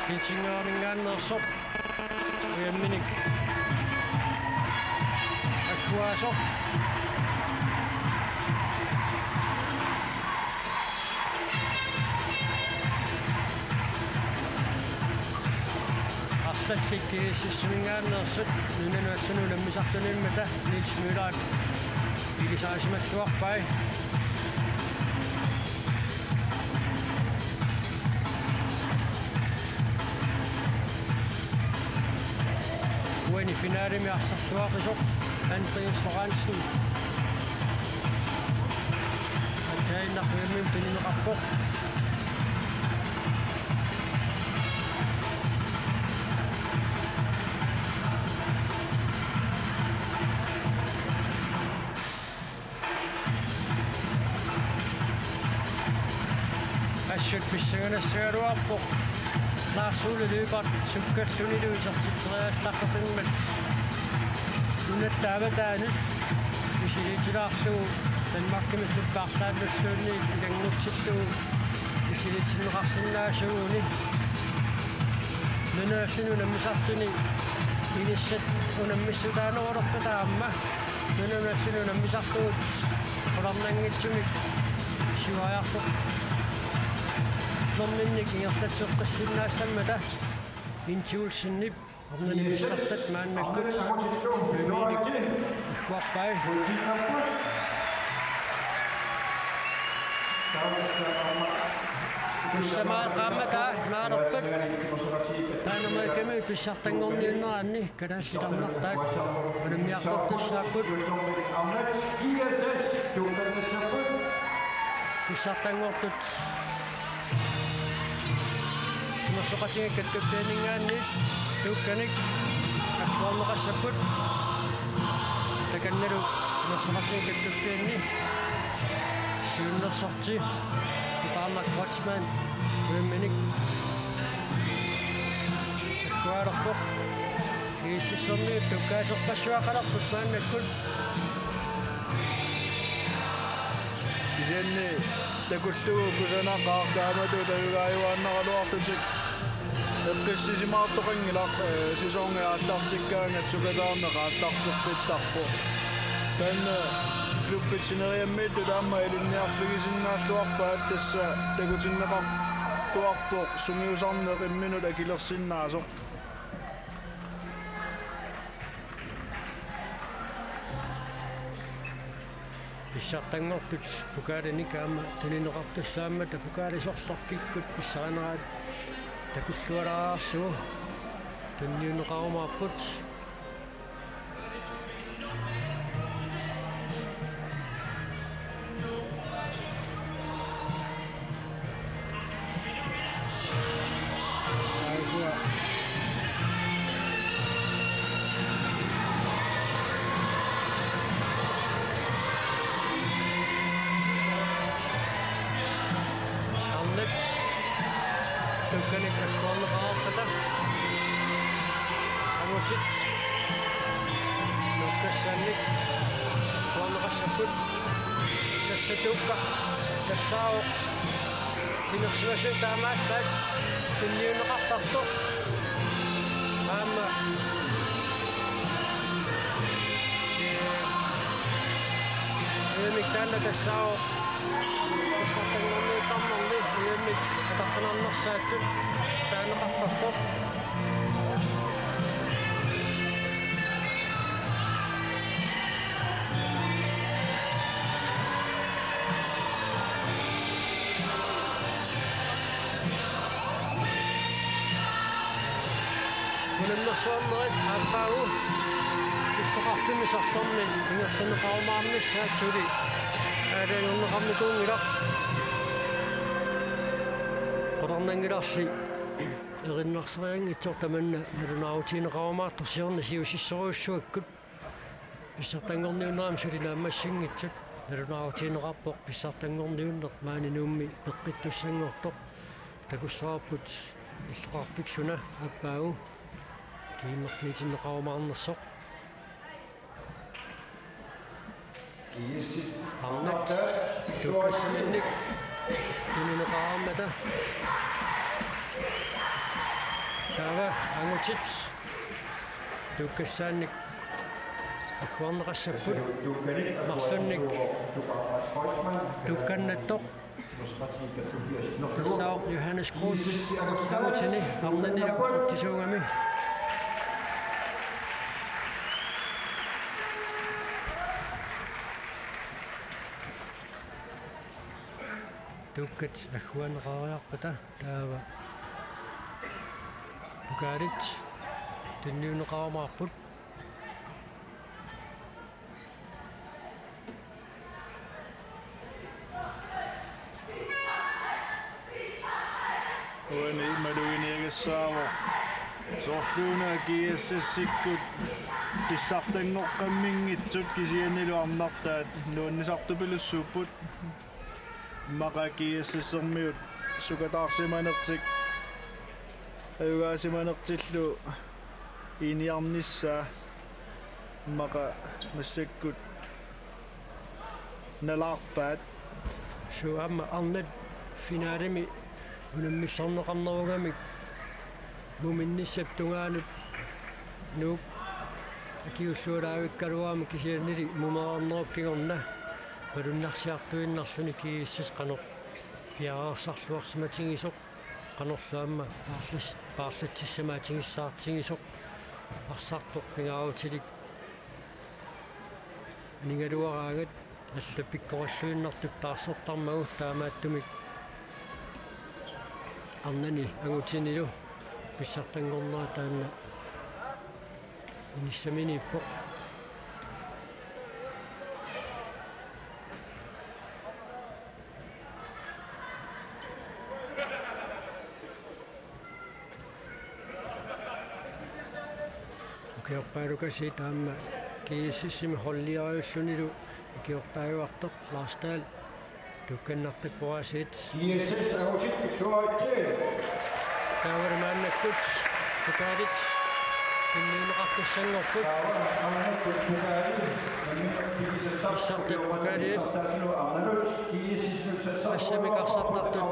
Helsingøringaanneersoq. Uimminik agguaasoq. Arlallit G S S-imingaanneersut nunanut allanut unammisartuniimmata Niels Møller ilisarisimalluarpai. Uani finalemi arsarluarpisoq Andreas Lorentzen. Atsainnaq uimmim tunineqarpoq. Assut pissanganassagaluarpoq Lars Ole Lyberth sukkallunilu isertitseriallaqqatimmat nunatta avataanut misiliitilaarlugu Danmarkimillu paarlaallulluunniit ilanngutsillugu misiliitinneqarsinnaasuuguni. Nunanut allanut unammisartuni inissat unammissutaanerulerpata aamma nunanut allanut unammisartugut qularnanngitsumik siuariartornerminnik ingerlatseqqissinnaassammata Inti Olsenip arnani pissartat maannakkut uimmik agguarpai. Tussamaa qaammataa imaalerpat taanna makkami pissartanngorniunneranni kalaallit arnartaat unammiartortussaapput. Pissartanngortut timersoqatigiit kattuffianninngaanniit tuukkanik agguarneqassapput. Takannalu timersoqatigiit kattuffianni siunnersorti Tupaarnaq Kreutzmann uimminik agguaalerpoq. G S S-ermiut tukkaaserpassuaqalerput maannakkut. Kisianni takullugu kusanaqaaq taamatut ajugaajuaannaraluarlutik. Eqqissisimaartoqanngilaq, eh, sæsoni aallartikkaangat sukataarneq aallarteqqittarpoq. Taanna klubbit sineriammiittut aamma ilinniarfigisinnaalluarpaat, tassa takutinneqartuarpoq sungiusarneq imminut akilersinnaasoq. Pissartanngortut pokaalinik aamma tunineqartussaammata pokaali sorleq kikkut pissarineraat takullualaarlugu tunniunneqarumaarput. Arnat tuukkanik agguarneqarpata. Angutit tuukkassaannik agguarneqassapput. Tassa tuukka. Tassaavoq inersimasut taamaallaat tunniunneqartartoq. Aamma Taanna tassaavoq pissartanngorniuttarnermi uagut atortussaanersugut taaneqartarpoq. Unammersuarnerit aappaagu illoqarfimmi sorlermi ingerlanneqarumaarnissaat suli aalajangerneqarnikuunngilaq. Qularnanngilarli erinarsorinngitsoq tamanna nalunaarutigineqarumaartoq siorna siusissorujussuakkut. Pissartanngorniunnermi suli naammassinngitsut nalunaarutigineqarpoq pissartanngorniunneq maani Nuummi peqqittussanngortoq. Takussavarput illoqarfik suna aappaagu kiinnerfigitinneqarumaarnersoq. Arnat tuukkassaanik tunineqaraarmata. Taava angutit tuukkassaanik agguarneqassapput. Marlunnik tuukkannattoq. Tassaavoq Johannes Groth angutini arnani utsisuugami. Tuukkat agguarneqariarpata taava pokaalit tunniunneqarumaarput. Uani maluginiagassaavoq soorluuna GSS-ikkut pissartanngoqqamminngitsut kisiannili arnartaat nuannisartupilussuupput. Immaqa GSS-ermiut sukataarsimanertik ajugaasimanertillu iiniarnissaa immaqa massakkut nalaarpaat. Suu, aamma arnat finalemi unammillernarnerugamik muminnissap tungaanut Nuuk akiuullualaavikkaluarami kisiannili mumereernerup kingorna malunnarsiartuinnarluni GSS qanoq piareersarluarsimatigisoq, qanorlu aamma paarlas-, paarlatsissamaatigissaartigisoq arsartoq pingaarutilik aningaluaraangat allat pikkorilluinnartut taarsertarmagu, taamaattumik arnani angutinilu pissartanngornera taanna inissaminiippoq. Ukiorpaalukasiit aamma GSS-imi holdiariullunilu ukiortaajuartoq Lars Dahl tuukkannartippoq aasiit. GSS angutit pilluaritsi. Taavalu maannakkut pokaalit tunniunneqartussanngorput. Taava maannakkut pokaalit. Pissartat pokaalit. Assamik arsartartut.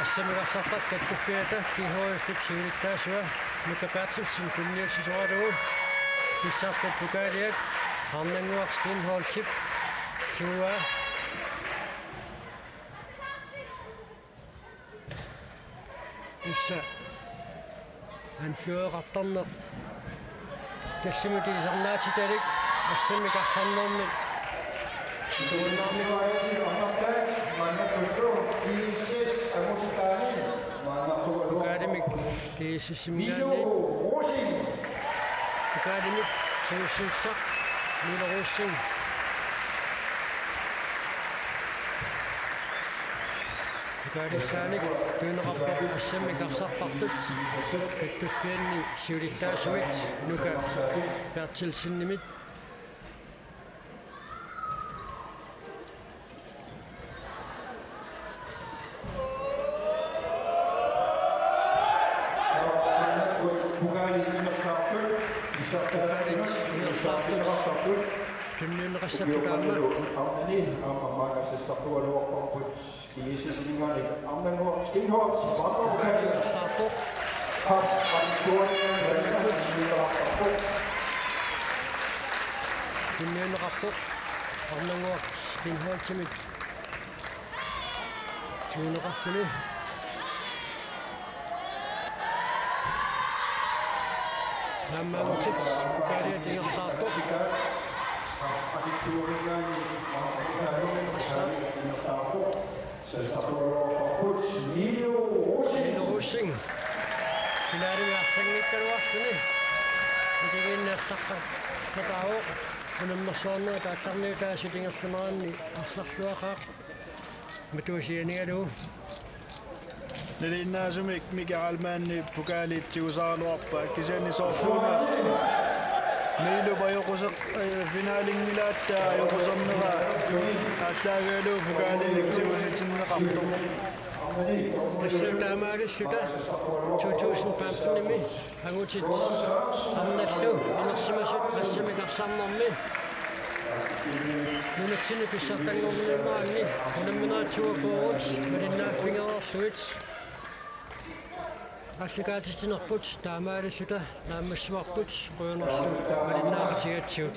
Assamik arsartartut kakkuffiata GHF-ip siulittaasua Nuka Berthelsen tunniussisoralugu pissartat pokaaliat Arnannguaq Steenholdtip tuua. Tassa anføreqartarneq tallimat ilisarnaatitalik assammik arsarnermi tuunnaarnikuuvoq. Pokaalimik GSS-iminngaanniit. Pokaalimik tigussissaq Milo Rosing. Pokaalissaanik tunineqarpoq assammik arsartartut kakkuffianni siulittaasuat Nuka Berthelsenimit. Pokaalit ingerlaartut. Tunniunneqassapput aamma. Pokaalit ingerlaartut. Pokaalit ingerlaartut. Pokaalit ingerlaartut. tunniunneqarpoq. Arnannguaq Steenholdtimit tiguneqarluni. Aamma angutit pokaliat ingerlaartoq. Milo Rosing. Finalimi arsanngikkaluarluni. Itigiinni arsaqqattaavoq. Unammersuarnerit aallarniutaasut ingerlaneranni arsarluaqaaq. Matusianigalugu. Nalinginnaasumik Mikael Manni pokaali tigusaraluarpaa, kisianni soorluuna Milup ajoquser-, eh, finalinngilaat ajoqusernera aallaavigalugu pokaalinik tigusitinneqartoq. Tassa taamaalilluta to tusind femten-imi angutit arnallu inersimasut massamik arsarnermi nunatsinni pissartanngorniunneranni unamminerit toogfyrre malinnaaffigereerlugit aallakaatitsinerput taamaalilluta naammassivarput, qujanarlu malinnaaqatigigatsigut.